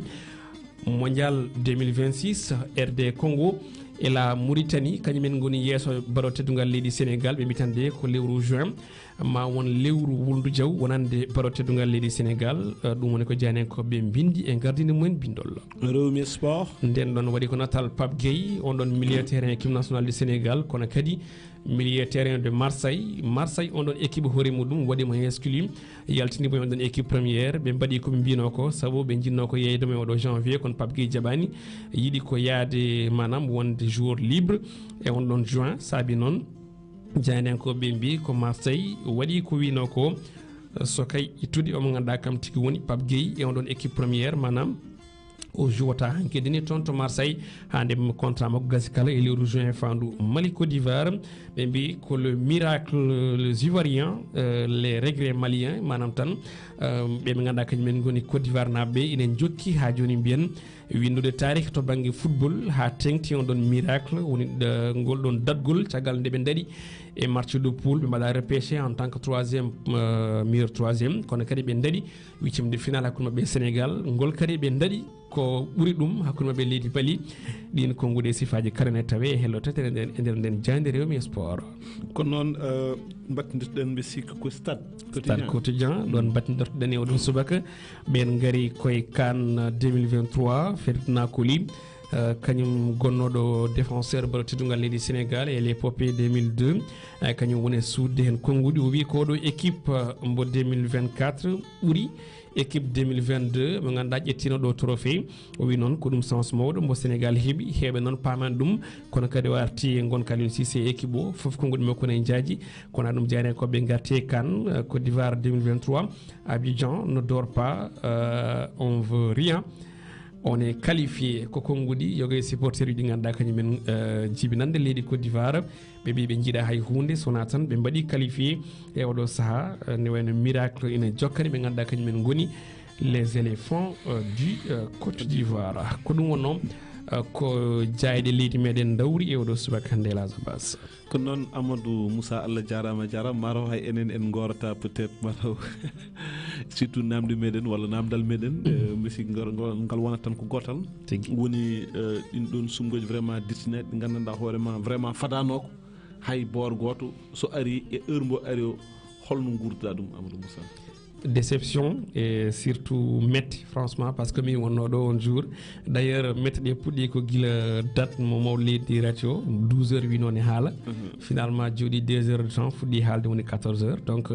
mondial deux mille vingt-six. R D Congo e la Mauritanie, kañumen ngoni yeeso baro teddungal leydi Sénégal. Ɓe mbitande ko lewru juin ma won lewru wulndu jaw wonande baro teddungal leydi Sénégal. Eh, ɗum woni ko jeyani ko ɓe mbindi e gardini mumen bindol. Rewmi Sport. Nden ɗon waɗi ko natal Pape Gueye, on ɗon milieu terrain équipe nationale du Sénégal, kono kadi milieu terrain de Marseille. Marseille, on ɗon équipe hoore muɗum waɗi mo exclu, yaltini mo e on ɗon équipe première. Ɓe mbaɗi ko ɓe mbino ko, sabu ɓe jinno ko yeyde mo e oɗo janvier, kono Pape Gueye jaɓani, yiɗi ko yaade, manam wonde joueur libre e on ɗon juin. Saabi noon jeyani ko ɓe mbi ko Marseille waɗi ko wino ko, so kay ittude omo ganduɗa kam tigi woni Pape Gueye e on ɗon équipe première, manam o jouwata hankadi ni toon to Marseille, ha nde contrat makko gasi kala e lewru juin fandu Mali Côte d'Ivoire. Ɓe mbi ko le miracle, les Ivoiriens, euh, les regrets maliens, manam tan, euh, ɓe ɓe ganduɗa kañumen ngoni Côte d'Ivoire naɓe ɓe ina jokki ha joni mbiyen windude taarih to banggue football ha tengti on ɗon miracle woni, euh, ngol ɗon datgol caggal nde ɓe daɗi e match de poule, ɓe mbaɗa repêché en tant que troisième, euh, meilleur troisième, kono kadi ɓe daɗi huitième de finale hakkude maɓɓe e Sénégal. Ngol kadi ɓe daɗi ko ɓuri ɗum hakkude maɓɓe leydi Mali. Ɗin konnguɗi e sifaji kala ne tawe e hello tetere nden e nder nden jande rewmi e sport. Kono noon, eh, battindirɗen mbi sikka ko stade. Stade Quotidien. Quotidien, ɗon battindirɗen e oɗon subaka. Ɓen ngari koye CAN deux mille vingt-trois, fertinakoli. Kañum gonnooɗo défenseur ballon teddungal leydi Sénégal e l'épopée deux mille deux. Kañum woni suuɗde heen konnguɗi. O wii ko ɗo équipe mbo deux mille vingt-quatre ɓuri équipe deux mille vingt-deux mo ngannduɗaa ƴettiino ɗo trophée. O wii noon ko ɗum chance mawɗo mbo Sénégal heɓi. Heewɓe noon paamaani ɗum, kono kadi o arti e ngonka Aliou Cissé e équipe o, fof konnguɗi makko ne njaaji. Kono ɗum jaaynakooɓe ngarti e CAN Côte d'Ivoire deux mille vingt-trois, Abidjan ne dort pas, on veut rien. On est qualifié. Ko konnguɗi yoga e supporter uji ɗi ngannduɗaa kañum en jibinande leydi Côte d'Ivoire. Ɓe mbi ɓe njiɗa hay huunde, so wonaa tan ɓe mbaɗi qualifié e oɗo sahaa. Ne wayno miracle ina jokkani ɓe ngannduɗaa kañum en ngoni les éléphants du Côte d'Ivoire. Ko ɗum wonno ko jaayɗe leydi meɗen dawri e oɗo subaka hannde, El Hadj Abbas. Ko noon, Amadou Moussa, Allah jaaraama, jaaraama. Mataw hay enen en ngoorata peut-être, mataw surtout namdi meɗen walla namdal meɗen, eh, misi ngor-, ngor-, ngal wonat tan ko gootal. Tigi. Woni, eh, ɗin ɗon sumgooji vraiment dirtineɗi, ɗi nganndanɗaa hoore ma vraiment fadaanooko hay boor gooto. So ari e heure mbo ari o, holno nguurduɗaa ɗum, Amadou Moussa? Déception et surtout metti, franchement, parce que mi wonno ɗo on jour. D'ailleurs, metti ɗe puɗɗi ko gila date mo mawɗo leydi rati o, douze heures wino ne haala. Finalement, jooɗi deux heures de temps, fuɗɗi haalde woni quatorze heures. Donc,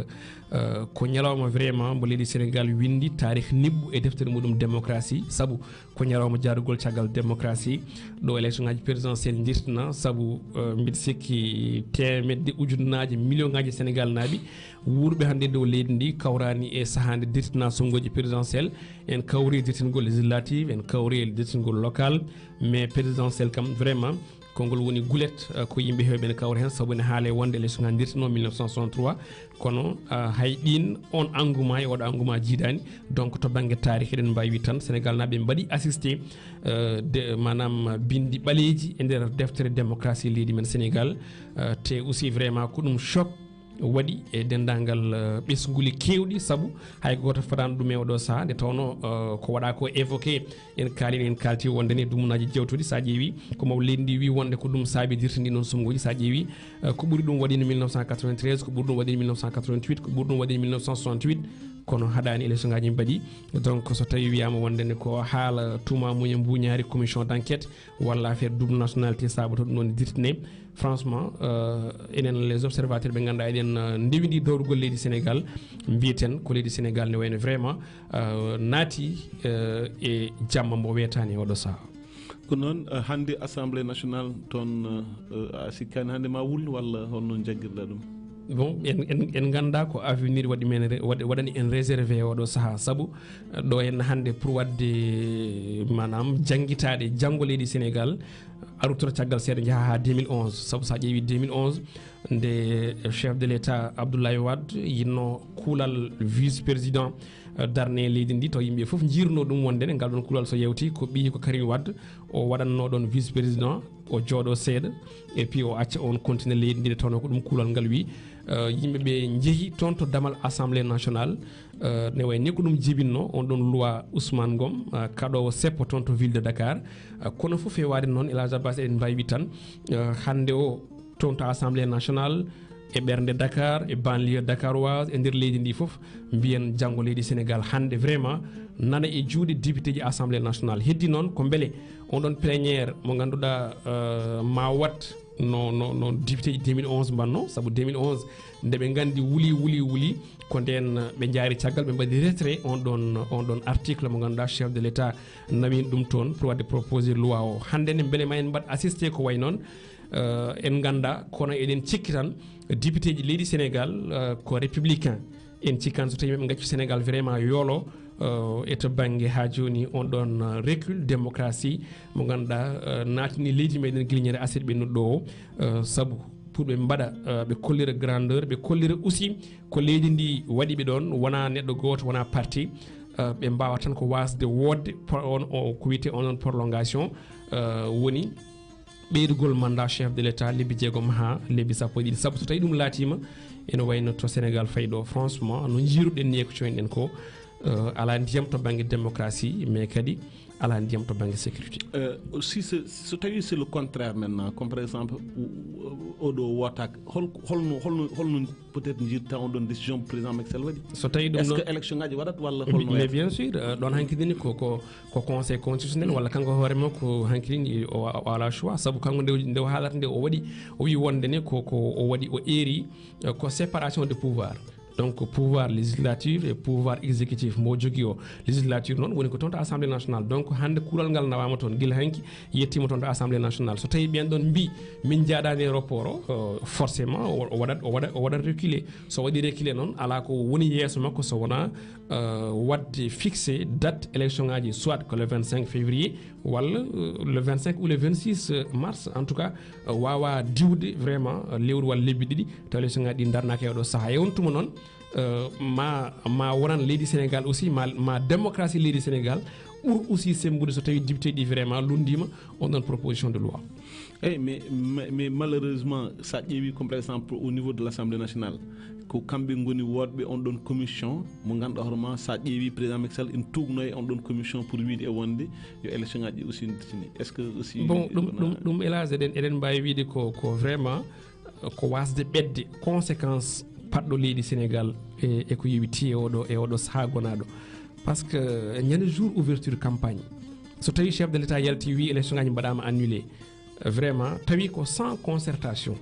euh, ko ñalawma vraiment mbo leydi Sénégal winndi taarikh niɓɓu e deftere muɗum démocratie, sabu ko ñalawma jaarugol caggal démocratie, ɗo élection ngaji présidentielle dirtina, sabu, euh, mbiɗa sikki teemedde ujunnaaje, million ngaji Sénégal naaɓe wuurɓe hannde dow leydi ndi kawrani e sahaa nde dirtina sonngoji présidentielle. En kawri dirtingol législative, en kawri e dirtingol local, mais présidentielle kam vraiment, ko ngol woni gulet, eh, ko yimɓe heewɓe ne kawra heen, sabu ne haale wonde élection ngaji dirtino mille neuf cent soixante-trois, kono, ah, hay ɗin on engouement e oɗo engouement jiidaani. Donc, to bannge taarikh, eɗen mbaawi wiide tan, Sénégal naaɓe mbaɗi assisté, eh, de, maanaam, binndi ɓaleeji e nder deftere démocratie leydi men Sénégal. Eh, te aussi vraiment ko ɗum choc waɗi e denndaangal, eh, ɓesnguuli keewɗi, sabu hay gooto fadaano ɗum e oɗo sahaa, nde tawno, eh, ko waɗa ko évoqué, en kaali, en kalti wonde ne dumunaaji jewtuɗi, so a ƴeewi ko mawɗo leydi ndi wi wonde ko ɗum saabi dirtindi noon sumnguuji, so a ƴeewi, eh, ko ɓuri ɗum waɗi mille neuf cent quatre-vingt-treize, ko ɓuri ɗum waɗi mille neuf cent quatre-vingt-huit, ko ɓuri ɗum waɗi mille neuf cent soixante-huit, kono haɗaani élection ngaji mbaɗi. Donc, so tawi wiyaama wonde ne ko haala tuuma muñe mbuñaari commission d'enquête walla affaire double nationalité saabato ɗum ɗon dirtine, franchement, euh, enen les observateurs ɓe ngannduɗaa eɗen, euh, ndewindi dowrugol leydi Sénégal, mbiyeten ko leydi Sénégal ne wayno vraiment, euh, naati, euh, e jamma mbo weetaani e oɗo sahaa. Ko noon, euh, hannde Assemblée nationale toon, euh, a sikkaani hannde ma wul walla holno njaggirɗa ɗum? Bon, en, en, en nganndaa ko avenir waɗi men re-, waɗi, waɗani en réservé e oɗo sahaa, sabu, euh, ɗo en hannde pour waɗde, maanaam, janngitaade janngo leydi Sénégal, arutoro caggal seeɗa njaha haa deux mille onze. Sabu so a ƴeewi deux mille onze, nde chef de l'État Abdoulaye Wade yinno kuulal vice-président, euh, darne leydi ndi, taw yimɓe fof njirno ɗum wonde ne ngal ɗon kuulal so yewti ko ɓiyi ko Karim Wade, o waɗanno ɗon vice-président, o jooɗo seeɗa, et puis o acca on continue leydi ndi, nde tawno ko ɗum kuulal ngal wi. Euh, yimɓe ɓe njehi toon to damal Assemblée nationale, euh, ne wayi ni ko ɗum jibinno on ɗon loi Ousmane Ngom, euh, kaɗowo seppo toon to ville de Dakar. Euh, kono fof fewaade noon, El Hadj Abbas, eɗen mbawi tan, euh, hannde o toon to Assemblée nationale, e ɓernde Dakar, e banlieue dakaroise, e nder leydi ndi fof, mbiyen janngo leydi Sénégal hannde vraiment nana e juuɗe député ji Assemblée nationale. Heddi noon ko mbele on ɗon plénière mo ngannduɗaa, euh, ma wat no, no, no député ji deux mille onze mbanno, sabu deux mille onze nde ɓe nganndi wuli, wuli, wuli, ko nden ɓe njaari caggal, ɓe mbaɗi retrait on ɗon, on ɗon article mo ngannduɗaa chef de l'État nawini ɗum toon pour waɗde proposé loi o. Hannde ne mbele ma en mbaɗ assisté ko way noon, euh, en ngannda, kono eɗen cikki tan député ji leydi Sénégal, euh, ko républicain. En cikkan so tawi maɓe ngaccu Sénégal vraiment yoolo, euh, e to bannge haa jooni on ɗon, euh, recul démocratie mo ngannduɗaa, euh, naatini leydi meɗen gilñere aset ɓe nodɗo o, euh, sabu pour ɓe mbaɗa, euh, ɓe kollira grandeur, ɓe kollira aussi ko leydi ndi waɗi ɓe ɗon, wona neɗɗo gooto, wona parti, euh, ɓe mbawa tan ko wasde wodde po-, on, o, ko wiyete on, on prolongation, euh, woni ɓeydugol mandat chef de l'État lebbi jeegom haa lebbi sappo e ɗiɗi. Sabu so tawi ɗum laatima, ene wayno to Sénégal fayi ɗo, franchement, no jiiruɗen ni e ko coyniɗen ko, euh, ala ndiyam to bannge démocratie, mais kadi alaa ndiyam to bannge sécurité. Euh, si ce- so tawi c'est le contraire maintenant, comme par exemple o- o- oɗo wootaaka, hol- holno holno holno peut-être jirta on ɗon décision président Macky Sall waɗi? So tawi ɗum Est-ce ɗon que élection ngaji waɗat walla mais holno mais wayata? Bien sûr, euh, ɗon hanki dini ko ko ko conseil constitutionnel walla kanko hoore makko hanki dini o o- o ala choix, sabu kanko nde nde o haalata nde o waɗi, o wi wonde ne ko ko o waɗi, o eeri, euh, ko séparation de pouvoir. Donc pouvoir législatif et pouvoir exécutif mo jogi o. Législature noon woni ko toon to assemblée nationale. Donc hannde kuural ngal nawama toon gila hanki, yettima toon to assemblée nationale. So tawi ɓen ɗon mbi min jaadani e rapport o, euh, forcément o o waɗat o waɗat o waɗat reculer. So waɗi reculer noon, ala ko woni yeeso makko so wona, euh, wadde fixé date élection ngaji, soit ko le vingt-cinq février walla, euh, le vingt-cinq ou le vingt-six mars. En tout cas, euh, wawa diwde vraiment, euh, lewru walla lebbi ɗiɗi taw élection ngaji ɗi darnaka e oɗo saaha. E on tuma noon, euh, ma ma wonan leydi Sénégal aussi, ma ma démocratie leydi Sénégal ɓur aussi sembude so tawi député ɗi vraiment lunndima on ɗon proposition de loi. Eyyi, mais, mais, mais malheureusement, sa ƴeewi comme par exemple au niveau de l'Assemblée nationale, ko kamɓe ngoni woɗɓe on ɗon commission mo ganduɗa hoorema, sa ƴeewi président Macky Sall ina tugno e on ɗon commission pour wiide e wonde yo élection ngaji ɗi aussi dartine. Est-ce que aussi Bon, ɗum wona- ɗum ɗum, hélas, eɗen eɗen mbawi wiide ko ko vraiment, euh, ko wasde ɓedde conséquence paɗɗo leydi Sénégal e e ko yowiti e oɗo e oɗo saaha gonaɗo. Parce que ñande jour ouverture campagne, so tawi chef de l'État yalti wi élection ngaji mbaɗama annulé, euh, vraiment tawi ko sans concertation.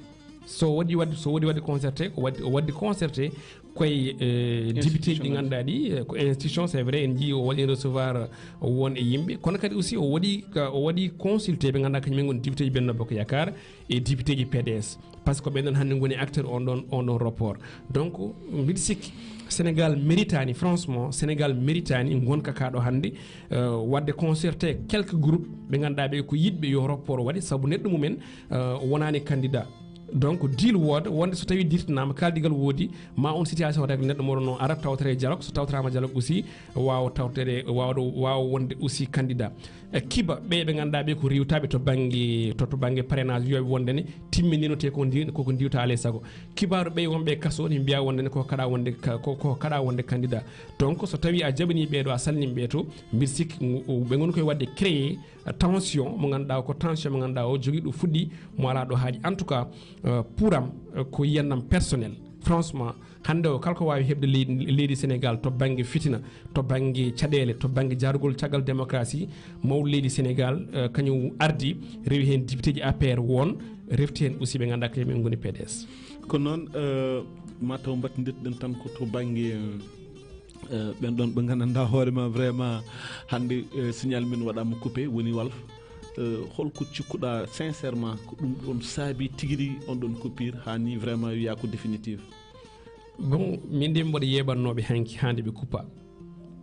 So waɗi wadde so waɗi wadde concerté, ko wadde o wadde concerté koye, euh, député ji ɗi ganduɗa ɗi, euh, ko institution, c'est vrai, en jii o waɗi recevoir, euh, won e yimɓe, kono kadi aussi o waɗi ka- o waɗi consulté ɓe ganduɗa kañum en goni député ji Benno Bokk Yaakaar e député ji P D S, parce que ɓen ɗon hannde goni acteur on ɗon on ɗon rapport. Donc mbiɗa sikki Sénégal méritani, franchement Sénégal méritani gonka kaɗo hannde, euh, wadde concerté quelques groupes ɓe ganduɗa ɓe ko yiɗɓe yo rapport waɗe, saabu neɗɗo mumen, euh, wonani candidat. Donc deal wooda wonde so tawi dirtinama, kaldigal woodi, ma on situation règle neɗɗo moɗon o ara tawtere dialogue, so tawtorama dialogue aussi wawa tawtere wawɗo wawa wonde aussi candidat. E kiba ɓe ɓe ganduɗa ɓe ko riwtaɓe to banggue to to banggue parrainage, wiyaɓe wonde ne timminino te ko ndi koko ndiwta alay saago. Kibaru ɓe wonɓe e kaso ne mbiya wonde ne ko kaɗa wonde ka- ko ko kaɗa wonde candidat. Donc so tawi a jaɓani ɓeɗo a salnima ɓe to, mbiɗa sikki ngu- ɓe goni koye wadde créé, euh, tension mo ganduɗa ko tension mo ganduɗa o jogui ɗo fuɗɗi mo ala ɗo haaji. En tout cas, euh, pour am, euh, ko yiyannam personnel, franchement hannde o kala ko wawi heɓde leydi leydi Sénégal to banggue fitina, to banggue caɗele, to banggue jarugol caggal démocratie, mawɗo leydi Sénégal, euh, kañum ardi rewi hen député ji A P R won, refti hen aussi ɓe ganduɗa kañum en goni P D S. Ko noon, euh, mataw battidirɗen tan ko to banggue, euh, ɓen ɗon ɓe gandanɗa hoorema vraiment hannde, euh, signal min waɗama coupé woni Walf. Euh, holko cikkuɗa sincèrement ko ɗum ɗon saabi tigi rigi on ɗon coupure ha ni vraiment wiya ko définitive? Bon, min de mboɗo yeɓannoɓe hanki hande ɓe kuppa,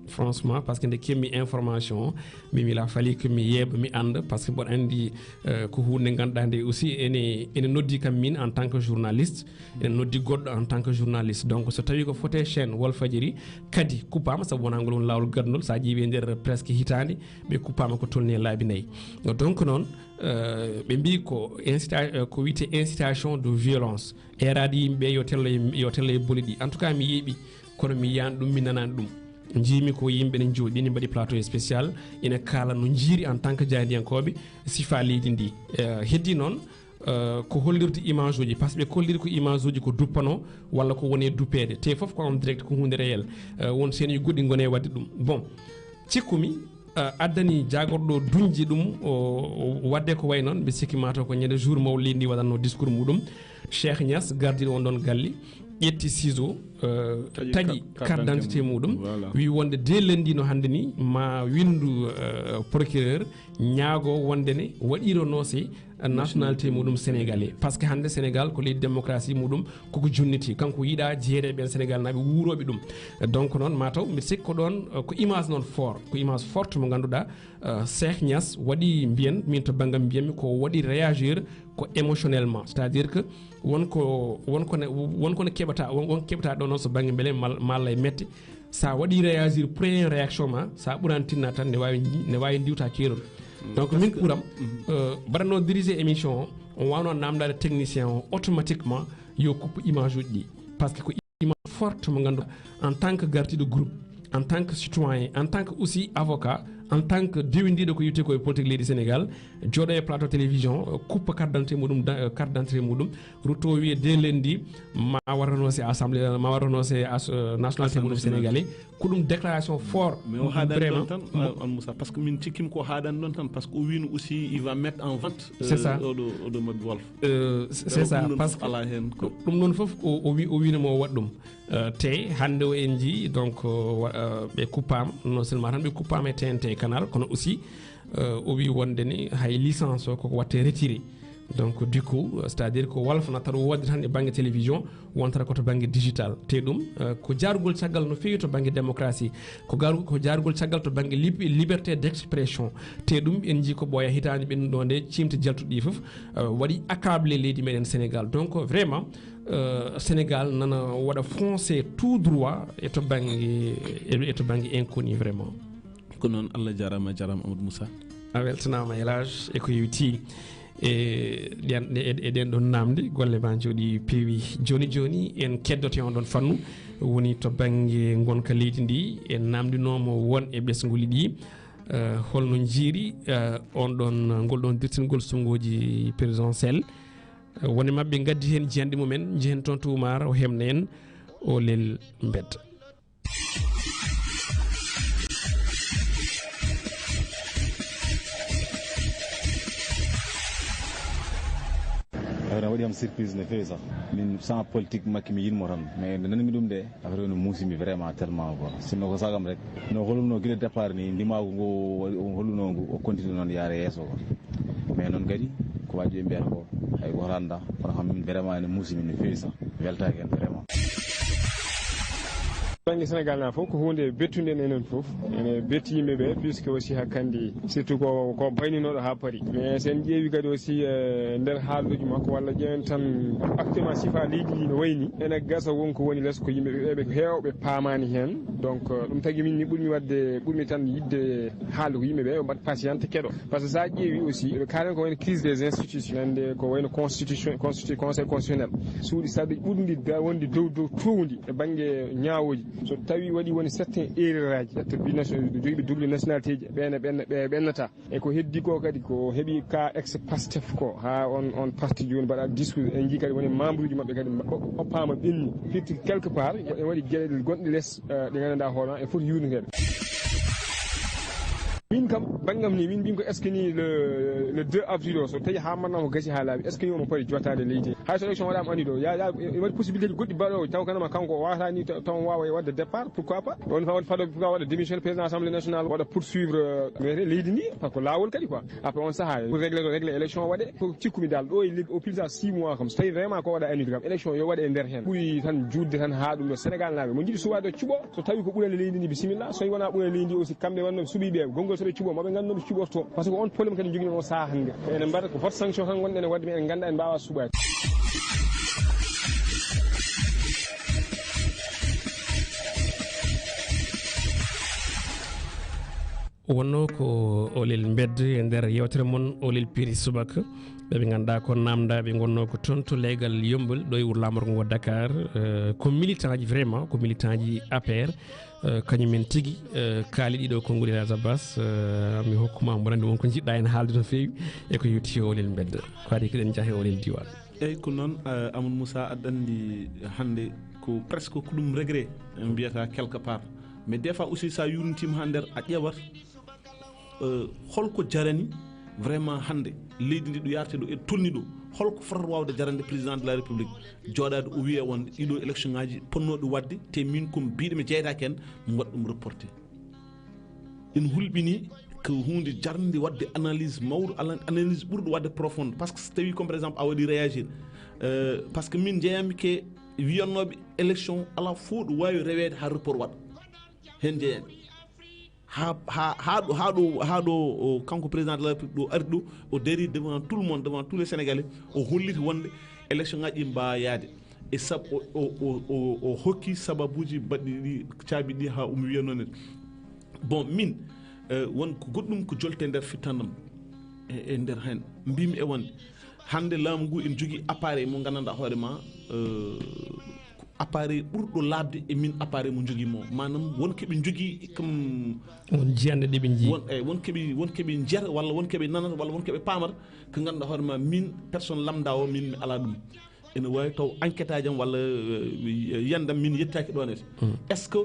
franchement, parce que nde kemmi information o, mi wila fali ko mi yeeɓa mi anda, parce que mboɗo andi, euh, ko hunde ganduɗa nde aussi ene ene noddi kam min en tant que journaliste, ene noddi goɗɗo en tant que journaliste. Donc so tawi ko foti e chaîne Walfadjri kadi kuppama, saabu wona ngol woni lawol gadnol, sa ƴeewi e nder presque hitande ɓe kuppama ko tolni e laabi nayyi. Donc noon, euh, ɓe mbi ko incita- euh, ko wiyete incitation de violence, erade yimɓe yo tello e- yo tello e boli ɗi. En tout cas mi yeeɓi, kono mi yiyani ɗum, mi nanani ɗum. Jiimi ko yimɓe ne jooɗi ne mbaɗi plateau spécial, ina kaala no jiiri en tant que jaayndiyankooɓe sifa leydi ndi. Euh, heddi noon, euh, ko hollirde image uji, par ce que ɓe kolliri ko image uji ko duppano walla ko woni e duppeede, te fof ko en direct, ko hunde réel. Euh, won seenuji goɗɗi gone wadde ɗum. Bon, cikkumi, euh, addani jaagorɗo duñji ɗum o, o wadde ko way noon, mbi sikki mataw ko ñande jour mawɗo leydi ndi waɗanno discours muɗum, Cheikh Niass gardiɗo on ɗon galle, ƴetti ciseau, euh, taƴi carte d'identité muɗum, wi wonde de lundi no hannde ni ma windu, euh, procureur ñaago wonde ne waɗirono se nationalité muɗum sénégalais, par ce que hannde Sénégal ko leydi démocratie muɗum koko junniti, kanko yiɗa jeere ɓen Sénégal naɓe wuuroɓe ɗum. Donc noon mataw mbiɗa sikki ko ɗon, euh, ko image noon fort, ko image forte mo ganduɗa, euh, Cheikh Niass waɗi mbiyen min to banggam mbiyanmi ko waɗi réagir ko émotionnellement, c'est à dire que won ko won ko ne won ko ne keɓata won won keɓata ɗo noon so banggue beele mal- malla e mette, sa waɗi réagir premier réaction ma sa ɓurani tinna tan ne wawi ne wawi ndiwta keerol. Donc min ɓuuram, euh, mbaɗanno dirigé émission o, on wawno namdade technicien o automatiquement yo kuppu image uji ɗi, par ce que ko image forte mo ganduɗa en tant que gardiɗo groupe, en tant que citoyen, en tant que aussi avocat, En tant que dewindiiɗo ko yewti ko e politique leydi Sénégal, jooɗo e plateau télévision, euh, kuppa carte d'identité muɗum, da-, euh, carte d'identité muɗum, rutto wiye dès lundi, ma warano se assemblée, ma warano se as-, euh, nationalité muɗum sénégalais. Ko ɗum déclaration fort. Mais o haɗani vraiment ɗon tan, euh, on Moussa, parce que min cikkimi ko haɗani ɗon tan, parce que o wino aussi il va mettre en vente, c'est ça, euh, oɗo, oɗo mobile Walf. Euh, c'est ça, parce que ala hen ko ɗum ɗon fof o, o wi, o wino mo waɗ ɗum. Euh, te hannde o en njii, donc, euh, wa-, euh, ɓe kuppaama, non seulement tan ɓe kuppaama e T N T Canal, kono aussi, euh, o wi wonde ni hay licence o koko watte retiré. Donc, du coup, c'est-à-dire ko Walf na tawa wonde tan e bannge télévision, wontata ko to bannge digital. Te ɗum, euh, ko jaarugol caggal no feewi to bannge démocratie, ko garu-, ko jaarugol caggal to bannge lib-, liberté d'expression. Te ɗum en njii ko ɓooya hitaande ɓennuɗo nde, ciimte jaltuɗi ɗi fof, euh, waɗi accablé leydi meɗen Sénégal. Donc, vraiment, euh, Sénégal nana waɗa foncé tout droit e to bannge, e, e to bannge inconnu vraiment. Ko noon, Allah jaaraama, jaaraama Amadou Moussa. A weltanaama, El Hadj, e ko yewti e ɗen, e, e ɗen ɗon naamnde, golle ma njooɗi peewi. Jooni jooni en keddoto e on ɗon fannu, woni to bannge ngonka leydi ndi. En naamndinooma won e ɓesnguuji ɗi, eh, holno njiiri, eh, on ɗon, ngol ɗon dirtingol suɓngooji présidentiel. Eh, woni maɓɓe ngaddi heen jiyanɗe mumen, njehen toon to Oumar, o heɓna en Oulel Mbedda. Affaire o waɗi am surprise no feewi sax. Min sans politique makki mi yiɗmo tan. Mais nde nanmi ɗum de, affaire o no muusi mi vraiment tellement quoi. Sinno ko sagam rek. No holluno gila départ ni, ndimaagu ngu waɗi, o holluno ngu, o continue noon yaare yeeso quoi. Mais noon kadi, ko waji ɓe mbiyata ko, hay gooto annda, kono kam min vraiment ene muusi min no feewi sax. Weltaaki heen vraiment. Bannge Sénégal na fof ko huunde bettunde en enen fof. Ene betti yimɓe ɓe, puisque aussi hakkandi, surtout ko, ko bayninooɗo haa paari. Mais so en ƴeewi kadi aussi, eh, nder haaluuji makko, walla ƴeewen tan actuellement sifa leydi ndi no wayni, ene gasa won ko woni les ko yimɓe ɓe, ɓe heewɓe paamaani heen. Donc, eh, ɗum tagi min ni ɓurmi waɗde, ɓurmi tan yiɗde haalde ko yimɓe ɓe, ɓe mbaɗa patiente keɗo. Par ce que so a ƴeewi aussi, ɓe kaalen ko wayno crise des institutions, hannde ko wayno constitution, constitu-, conseil constitutionnel. Suuɗi sarɗi ɓurɗi da-, wonde dow, dow towndi e bannge ñaawooji. So tawi waɗi woni certains erreur aji, ƴetta bi nation-, jogiiɓe double nationalité ji, ɓen, ɓen, ɓe ɓennata. E ko heddi ko kadi ko heɓi ka ex Pastef ko, haa on, on parti jooni mbaɗa discours, en njii kadi woni membre uji maɓɓe kadi mba-, o-, oppaama ɓenni. Firti quelque part, e waɗi geɗe gonɗe les, eh, ɗe nganndanɗaa hoore ma, e foti yuurniteede. Min kam, banngam ni, min mbimi ko est-ce que ni le, le deux avril o, so tawi haa mbaɗnaa ko gasi haa laaɓi, est-ce que ni omo poti jotaade leydi? Hay so élection waɗaama anndude o, ya, ya, e waɗi possibilité ji goɗɗi mbaɗooji, taw kanama kanko o waawata ni, taw, taw omo waawa waɗde départ, pourquoi pas? On fa-, on fado, pourquoi waɗa démission de président assemblée nationale, waɗa poursuivre, euh, leydi ndi, par ce que laawol kadi quoi. Après on sahaa, pour régler, régler élection waɗe, ko cikkumi dal, ɗo e lebbi, au plus tard six mois kam, so tawi vraiment ko waɗa anndude kam, élection yo waɗe e nder heen. Ɓuri tan juutde tan haa ɗum ɗo Sénégal naaɓe. Mo jiɗi suɓaade o cuɓo, so tawi ko ɓurani leydi ndi, bisimilla. So tawi wonaa ɓurani leydi ndi aussi, kamɓe wonno ɓe suɓi ɓe, konngol so ɓe cuɓo, maɓe nganndu no ɓe cuɓorto. Par ce que on problème kadi jogiɗen o sahaa hannde. Ene mbaɗa ko vote sanction tan ngonɗen e waɗde, mais en nganndaa en mbaawaa suɓaade. Wonnoo ko Oulel Mbedda e nder yeewtere mon Oulel Piiri Subaka. Ɓe ɓe ngannduɗaa ko naamndaaɓe ngonnoo ko toon to leegal Yommbol ɗo e wuro laamorgo ngo Dakar. Eh, ko militant ji vraiment, ko militant ji A P R. Eh, kañum en tigi, eh, kaali ɗiɗo konguɗi Elhadj Abbas, eh, mi hokkuma mbo nandi won ko njiɗɗa en haalde no feewi e ko yowti e Oulel Mbedda. Ko adi keɗen njaha e Oulel Diwan. Eyyi, ko noon, eh, Amadou Moussa, aɗa anndi hannde ko presque ko ɗum regret, en mbiyata quelque part. Mais des fois aussi, so a yurntiima haa nder, a ƴeewat, eh, holko jarani vraiment hannde leydi ndi ɗo yarate ɗo e tolni ɗo, holko fotata waawde jarande président de la République jooɗaade o wiya wonde ɗiɗo élection ngaji ponnooɗi waɗde, te min ko mbiɗo mi jeytaaki heen, mi waɗa ɗum reporté. Ina hulɓini ko huunde jarnde waɗde analyse mawɗo, ala-, analyse ɓurɗo waɗde profonde. Par ce que so tawi comme par exemple a waɗi réagir, euh, par ce que min njeeyami ke wiyannooɓe élection alaa fof ɗo waawi reweede haa report waɗa. Heen njeeyami. Haa, haa, haa ɗo, haa ɗo, haa ɗo, o, kanko président de la République ɗo ari ɗo, o dari devant tout le monde, devant tous les Sénégalais, o holliti wonde élection ngaji ɗi mbaawa yaade. E sab-, o, o, o, o, o hokki sababuuji baɗɗi ɗi caabi ɗi haa o mi wiya noon en. Bon, min, eh, won ko goɗɗum ko jolte nder fittandam e, e nder heen. Mbimi e wonde hannde laamu ngu ene jogii appareil mo nganndanɗaa hoore ma, eh, appareil ɓurɗo laaɓde e min appareil mo njogii mo. Maanaam won ko ɓe njogii kam. Won jiyanɗe ɗe ɓe njii. Won, eyi, won ko ɓe, won ko ɓe njiyata, walla won ko ɓe nanata, walla won ko ɓe paamata, ko ngannduɗaa hoore ma, min personne lambda o, min mi alaa ɗum. Ene waawi taw enquête aji am walla, eh, yiyannde am min yettaaki ɗoon. Est-ce que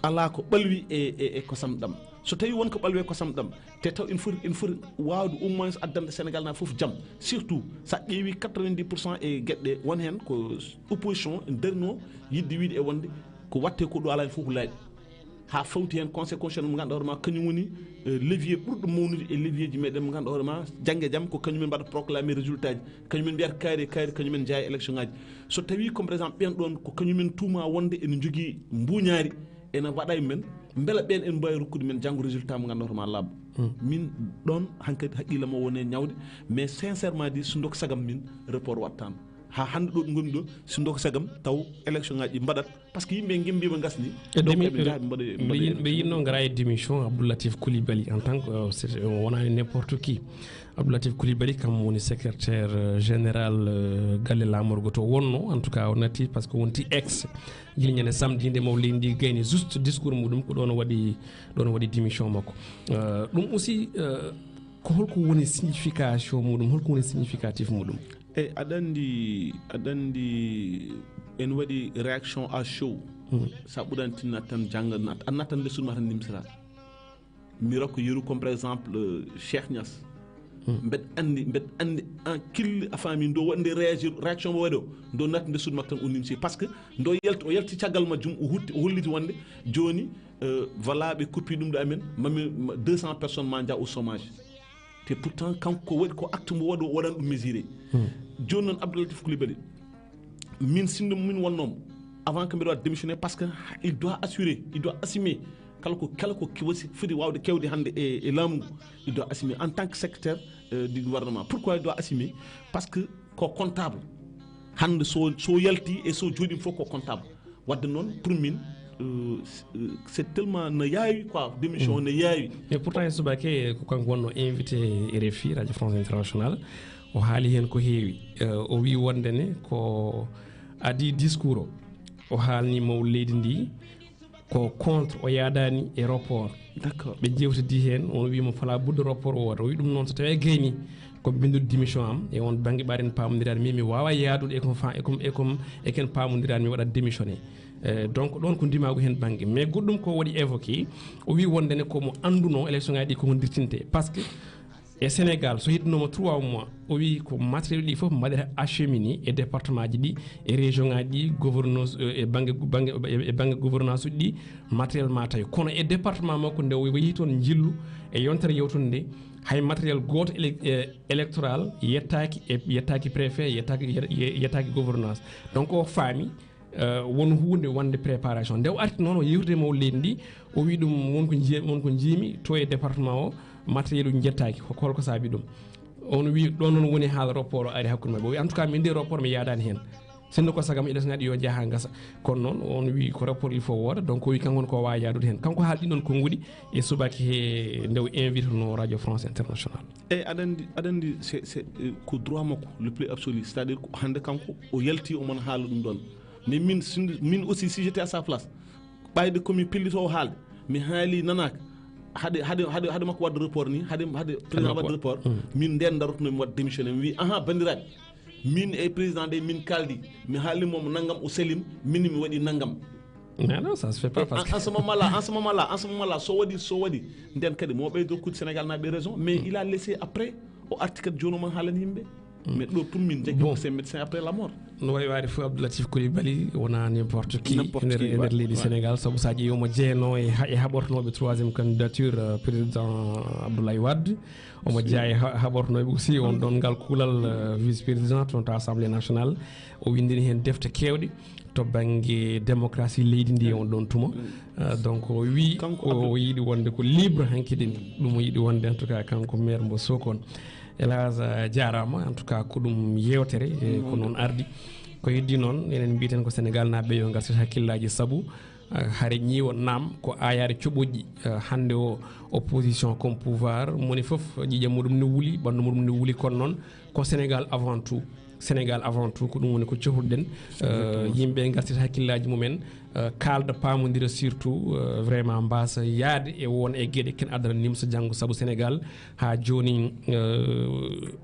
alaa ko ɓalwi e, e, e kosam ɗam? So tawii won ko ɓalwi e kosam ɗam, te taw ene foti, ene foti waawde au moins addande Sénégal naa fof jam. Surtout so a ƴeewi quatre-vingt-dix pour cent e geɗe ɗe, won heen ko opposition ene darinoo yiɗde wiyde e wonde ko waɗtee ko ɗo alaa heen fof ko laaɓi. Haa fawti heen Conseil constitutionnel mo ngannduɗaa hoore ma, kañum woni, eh, levier ɓurɗo mawnude e levier ji meɗen mo ngannduɗaa hoore ma, jannge jam ko kañum en mbaɗa proclamer résultat ji, kañum en mbiyata kaari e kaari, kañum en njeyaa e élection ngaji. So tawii comme par exemple ɓeen ɗoon ko kañum en tuuma wonde ene njogii mbuuñaari, ene waɗa e men, mbela ɓeen ene mbaawi rokkude men janngo résultat mo ngannduɗaa hoore ma laaɓa? Min ɗoon hankadi haqqille am o woni e ñawde, mais sincèrement dit, so ndoka saagam min report waɗtaano. Haa hannde ɗo ɗo ngonmi ɗo, so ndoka saagam taw élection ngaji ɗi mbaɗat, parce que yimɓe ngi mbiima ngasni. E donc demi-, eɓe njaha ɓe mbaɗa, ɓe mbaɗa yin-, ɓe élection. Yinno ngara e démission Abdoulatif Coulibaly en tant que, euh, c'est, on wonani n'importe qui. Abdoulatif Coulibaly kam woni secrétaire, euh, général, euh, galle laamorgo to wonno, en tout cas o natti parce que wonti ex. Gila ñande samedi nde maw leydi ndi gayni juste discours muɗum ko ɗoon o waɗi, ɗoon o waɗi démission makko. Euh, ɗum aussi, euh, ko holko woni signification muɗum, holko woni significatif muɗum? Eyi, aɗa anndi, aɗa anndi en waɗi réaction à chaud. Sa ɓurani tinnaat tan jannga naat, a naatan nder suudu ma tan nimsira. Mi rokka yeru comme par exemple, euh, Cheikh Niass. Mbeɗa anndi, mbeɗa anndi en kille a faami ndo waɗi nde réagir, réaction mo waɗi o, ndo naati nder suudu makko tan o nimsi. Parce que ndo yalti, o yalti caggal majjum, o hutti, o holliti wonde jooni, euh, voilà ɓe koppi ɗum ɗo amen, mami, ma deux cents personnes ma njaha au chômage. Te pourtant kanko ko waɗi ko acte mo waɗi o waɗan ɗum mesuré. Jooni noon Abdoulatif Coulibaly, min sinno min wonnoomo avant que mbiɗa waɗa démissionner, parce que il doit assurer, il doit assumer kala ko, kala ko ki wasi foti waawde kewde hannde e, e laamu ngu, il doit assumer en tant que secrétaire, euh, du gouvernement. Pourquoi il doit assumer? Parce que ko comptable. Hannde so, so yalti e so jooɗiima fof ko comptable. Wadde noon pour min, euh, c'est tellement no yaawi quoi, démission o no yaawi. Mais pourtant e subake ko kanko wonno invité R F I, Radio France International, o haali heen ko heewi. Euh, o wii wonde ne ko adii discours o, o haalni mawɗo leydi ndi ko contre, o yaadaani e report. D'accord. Ɓe jewtidi heen, on wii mo fala budde report o waɗa. O wii ɗum noon so tawii gayni ko bindude démission am e on bannge ɓaɗen paamondiraani, mi, mi waawa yaadude e ko fa-, e kom, e kom, e ken paamondiraani mi waɗa démissionné. Eh, donc ɗoon ko ndimaagu heen bannge. Mais goɗɗum ko waɗi évoqué, o wii wonde ne ko mo anndunoo élection ngaji ɗi ko mo dirtinte. Parce que e Sénégal, so heddunooma trois mois, o wii ko matériel ɗi fof mbaɗata acheminé e département ji ɗi, e région ngaji ɗi, gouvernance, eh, e bannge, bannge, e, e bannge gouvernance uji ɗi, matériel ma tawi. Kono e département makko nde o yehi toon njillu e yontere yewtunde nde, hay matériel gooto élec-, eh, électoral yettaaki, e yettaaki préfet, yettaaki, ye-, ye-, yettaaki gouvernance. Donc o faami, eh, won huunde wonde préparation. Nde o arti noon o yewtide e mawɗo leydi ndi, o wii ɗum won ko njii-, won ko njiimi to e département o, matériel uji njettaaki. Ko holko saabi ɗum? On wii ɗon noon woni haala report o ari hakkunde maɓɓe. O wii en tout cas min de report mi yaadaani heen. Sinno ko sagam élection ngaji ɗi yo njaha ngasa. Kono noon on wii ko report il faut wooda, donc o wii kanko ko waawa yaadude heen. Kanko haali ɗin ɗon konnguɗi e subaka he nde o invite no Radio France International. Eyi, aɗa anndi, aɗa anndi c'est, c'est, euh, ko droit makko le plus absolu, c'est-à-dire ko hannde kanko o yalti omo haala ɗum ɗon. Mais min, min aussi si j'étais à sa place, ɓayde komi pellitoowo haalde, mi haali nanaaka, hade, hade, hade, hade makko waɗde report ni, hade, hade président waɗde report, min nden darotno mi waɗa démissionné, mi wi aha banndiraaɓe, min e président de min kaldi, mi haalni mo nanngam o salim, min mi waɗi nanngam. Mais non, ça se fait pas. Et parce en, que en ce moment là, en ce moment là, en ce moment là, so waɗi, so waɗi, nden kadi mo ɓeydo kuuɗe Sénégal na ɓe raison, mais il a laissé après o arti kadi jooni o man haalani yimɓe. Mais ɗo pour min jaggi. Bon, ko c'est médecin après la mort. No wayi waade fof Abdoulatif Coulibaly wona n'importe qui. N'importe nder, qui, nder leydi Sénégal, sabu sa ƴeewi omo jeyno e ha-, e haɓortooɓe troisième candidature, euh, président Abdoulaye Wade. Omo jeyaa e ha-, haɓortooɓe aussi on ɗon ngal kuulal, euh, vice président toon to Assemblée nationale. O winndini heen defte keewɗe to bannge démocratie leydi ndi on ɗon tuma. Euh, donc o wii kanko o yiɗi wonde ko libre hanki ɗin. Ɗum o yiɗi wonde en tout cas kanko maire mbo Sokone. Elhadj, euh, jaaraama. En tout cas ko ɗum yeewtere, e ko noon ardi. Ko heddi noon enen mbiyeten ko Sénégal naaɓe yo ngartir hakkillaaji sabu, euh, hare ñiiwo naam ko aayaare coɓoƴƴi, euh, hannde o opposition comme pouvoir moni fof ƴiiƴam muɗum ne wuli, ɓanndu muɗum ne wuli, kono noon ko Sénégal avant tout. Sénégal avant tout, ko ɗum woni ko cohluɗen. Yimɓe ngartita hakkillaaji mumen, kaalda, paamondira, surtout vraiment mbaasa yaade e won e geɗe ken adana nimsa janngo, sabu Sénégal haa jooni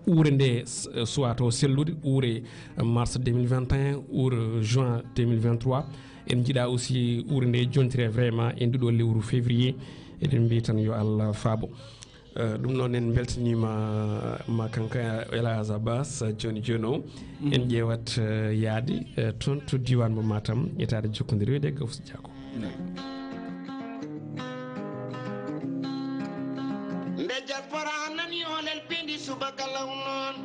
uure nde suwaa to sellude, uure mars deux mille vingt et un, uure juin deux mille vingt-trois. En njiɗa aussi uure nde jontire vraiment e nduɗo lewru février. Eɗen mbiya tan yo Allah faabo. Ɗum noon, en mbeltaniima ma kanko Elhadj Abbas jooni jooni o. En ƴeewat yaade toon to diiwaan mo Matam, etaade jokkondiri e Gawsu Jaako. Nde diaspora nani olel pindi subaka law noon.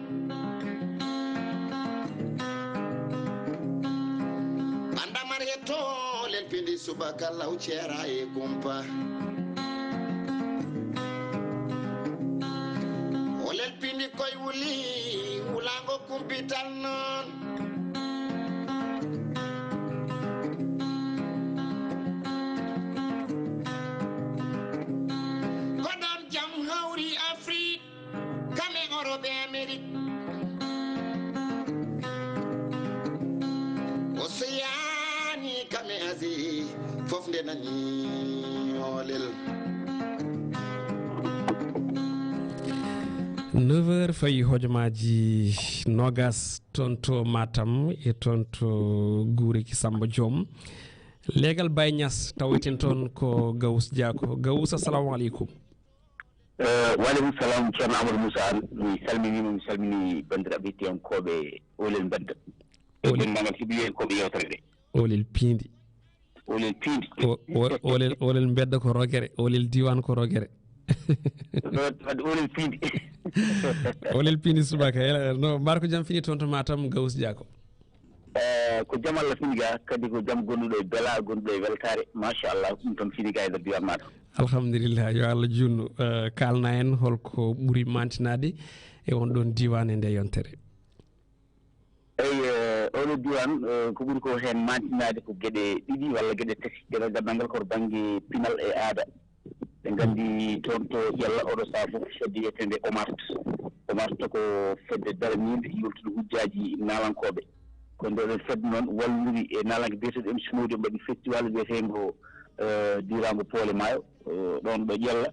Andamar e tolel pindi subaka law ceera e kumpa. Olel pindi koy wuli, wulango kumpital noon. Godon jam hawri Afrique, kame Europe e Amérique. Océanie, kame Asie, fof nde nani olel. Neuf heures fayi hojomaaji nogas, toon to Matam e toon to Guureki Samba Joom. Leegal Baye Niass, taw eten toon ko Gawus Diako. Gawus, assalamu aleykum. Eh, wa aleykum salam, Ceerno Amadou Moussa Anne. Mi salminiima, mi salmini banndiraaɓe hettiyankooɓe Oolel Mbedda. E Oolel denndaangal heɗiyankooɓe yeewtere nde. Oolel piindi. Oolel piindi. O-, o-, oolel, oolel mbedda ko rogere, oolel diiwaan ko rogere. Ɗo, waɗde oolel piindi. Oolel piindi subaka. Ela, no, mbar ko jam fini toon to Matam, Gawus Diako? Eh, ko jam Allah fini ga, kadi ko jam gonɗuɗo e bela, gonɗuɗo e weltaare. Machallah, ɗum toon fini ga e nder diiwaan Matam. Alhamdulillah, yo Allah juutnu. Eh, kaalna en holko ɓuri mantinaade e on ɗon diiwaan e nde yontere. Eyi, eh, oɗo diiwaan, eh, ko ɓuri ko heen mantinaade ko geɗe ɗiɗi walla geɗe tati. Geɗe ganndangal ko to bannge pinal e aada. Ɓe nganndi toon to Ƴella oɗo sahaa fof fedde wiyeteende OMART. OMART ko fedde daraniinde yoltude hujjaaji naalankooɓe. Ko nde ɗon fedde noon wallondiri e naalanke biyeteeɗo M C Mody, mbaɗi festival wiyeteengo, eh, Diiraango Poole Maayo, eh, ɗoon ɗo Ƴella.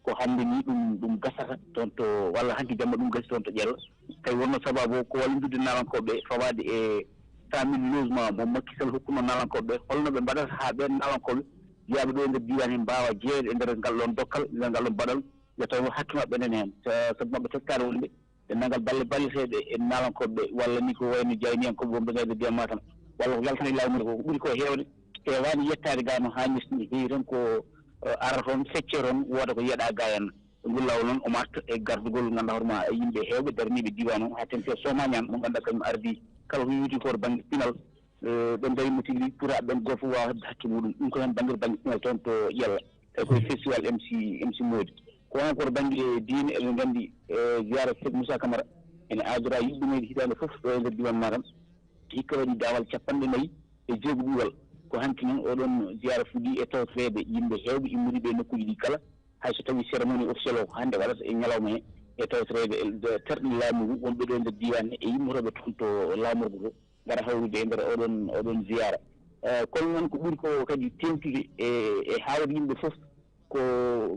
Ko hannde ni ɗum, ɗum gasata toon to, walla hanki jamma ɗum gasi toon to Ƴella. Tawi wonno sababu o ko wallondirde naalankooɓe fawaade e cent mille logement mo Macky Sall hokkuno naalankooɓe. Holno ɓe mbaɗata haa ɓeen naalankooɓe yiyaaɓe ɗo e nder diiwaan hee mbaawa jeyeede e nder ngal ɗoon dokkal, e nder ngal ɗoon baɗal, nde tawnoo hakke maɓɓe nani heen. Sa-, sabu maɓɓe teskaade wonde denndaangal balle balleteeɗe e naalankooɓe walla ni ko wayno jayniyankooɓe wonɓe ngayde ndiyam Matam, walla ko yaltani laamu ngu, ko ɓuri ko heewde heewaani yettaade ga no haanirta ni. Heewi tan ko, eh, ara toon, feccee toon, wooda ko yeɗa ga en. E ngol laawol noon, OMART e gardugol, ngannduɗaa hoore ma, e yimɓe heewɓe daraniiɓe diiwaan o, haa teeŋti e Soomaɲaan, mo ngannduɗaa kañum ardii kala ko yowitii ko to bannge pinal, eh, ɓe ndarii mo tigi rigi pour haa ɓeen gooto fof waawa heɓde hakke muɗum. Ɗum ko heen bannge, bannge pinal toon to Ƴella. Tawi koye festival M C, M C Mody. Ko wano ko to bannge diine, eɗen nganndi, eh, ziyaara Cheikh Moussa Camara ene aadora yimɓe men hitaande fof ɗo e nder diiwaan Matam. Hikka waɗi daawal cappanɗe nayi e jeego ɓural. Ko hanki noon oɗon ziyaara fuɗɗii e tawtoreede yimɓe heewɓe immoriiɓe e nokkuuji ɗi kala. Hay so tawii cérémonie officielle o ko hannde waɗata e ñalawma he, e tawtoreede e terɗe laamu ngu, wonɓe ɗo e nder diiwaan he e immorooɓe toon to laamorgo to, ngara hawrude e nder oɗon, oɗon ziyaara. Eh, kono noon ko ɓuri ko kadi teeŋtude e, e haalde yimɓe fof, ko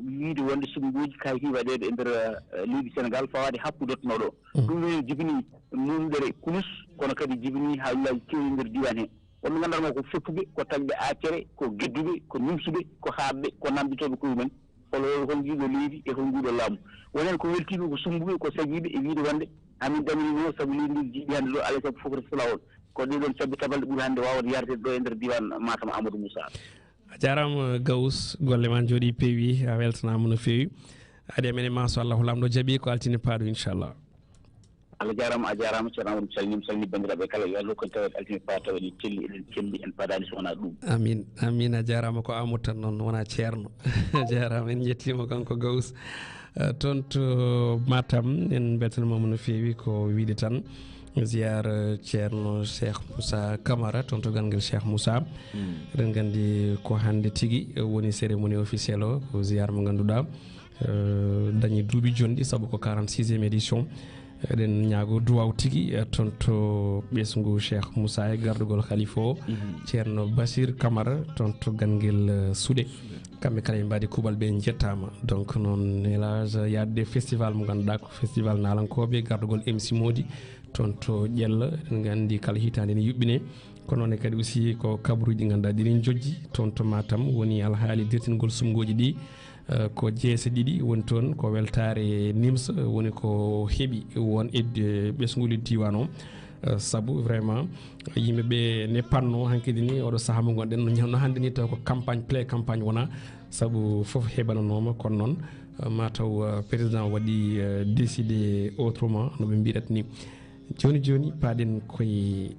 wiyde wonde suɓngooji kayti waɗeede e nder, eh, leydi Senegaal fawaade happu dottanoo ɗo. Mm. Ɗum ne jibini nuunɗere kunus, kono kadi jibini haalullaaji keewɗi e nder diiwaan he. Wonɓe ngannduɗaa ko feppuɓe, ko taƴɓe accere, ko gedduɓe, ko numsuɓe, ko haaɓɓe, ko namnditooɓe koye mumen. Hol, hol, hol ndiɗo leydi e hol nguɗo laamu? Woni heen ko weltiiɓe, ko summbuɓe, ko sagiiɓe e wiyde wonde amin ɗaminino sabu leydi ndi jiiɗi hannde ɗo, alaa e sago fof ko resta laawol. Ko ɗee ɗoon cabbi tabalɗe ɓuri hannde waawde yarde ɗo e nder diiwaan Matam, Amadou Moussa. A jaaraama Gawus, golle ma njooɗii peewi, a weltanaama no feewi. Adi amen e ma, so Allahu Laamɗo jaɓii, ko altine paaɗo, inchallah. Allah jaaraama, a jaaraama, Ceerno Amadou, mi salmii, mi salmii banndiraaɓe kala, yo Allah hokku en taweede altine paaɗo, tawa eɗen celli, eɗen celli, en paɗaani so wonaa ɗum. Amin, amin, a jaaraama, ko Amadou tan noon, wonaa Ceerno. A jaaraama, en njettiima kanko Gawus. Eh, toon to Matam, en mbeltanaama mo no feewi, ko wiyde tan ziyaara Ceerno Cheikh Moussa Camara, toon to Ganngel Cheikh Moussa. Mm. Eɗen nganndi ko hannde tigi woni cérémonie officielle o, ko ziyaara mo ngannduɗaa, eh, dañi duuɓi jonɗi, sabu ko quarante-sixième édition. Eɗen ñaago duwaw tigi, eh, toon to ɓesngu Cheikh Moussa e gardugol khalifa o, Ceerno Basir Kamara, toon to Ganngel, eh, Suuɗe. Kamɓe kala ɓe mbaɗi kuuɓal, ɓe njettaama. Donc noon, hélas, yaade festival mo ngannduɗaa ko festival naalankooɓe, gardugol M C Mody, toon to Ƴella. Eɗen nganndi kala hitaande ene yuɓɓine. Kono noon kadi aussi ko kabaruuji ɗi ngannduɗaa ɗiɗi njojji. Toon to Matam woni alhaali dirtingol suɓngooji ɗi. Eh, ko jeese ɗiɗi woni toon, ko weltaare nimsa woni ko heɓi won e de-, ɓesnguli diiwaan o. Eh, sabu vraiment yimɓe ɓe ne panno hankadi ni, oɗo sahaa mo ngonɗen, no ña-, no hannde ni taw ko campagne, pré-campagne wona, sabu fof heɓananooma. Kono noon, eh, ma taw, eh, président waɗi, eh, décidé autrement, no ɓe mbiyata ni. Jooni jooni, paaɗen koye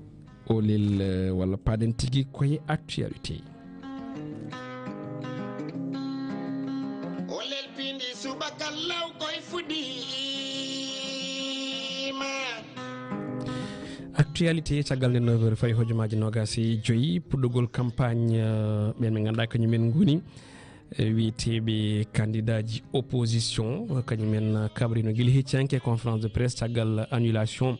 olel, eh, walla paaɗen tigi koye actualité. Olel pindi subaka law koye fuɗiima. Actualité caggal nde neuf heures fayi hojomaaji noogaas e joyi, puɗɗogol campagne, eh, ɓen ɓe ngannduɗaa kañumen ngoni, eh, wiyeteeɓe candidaaji opposition, eh, kañumen, eh, kabrino gila hecci hanki e conférence de presse caggal annulation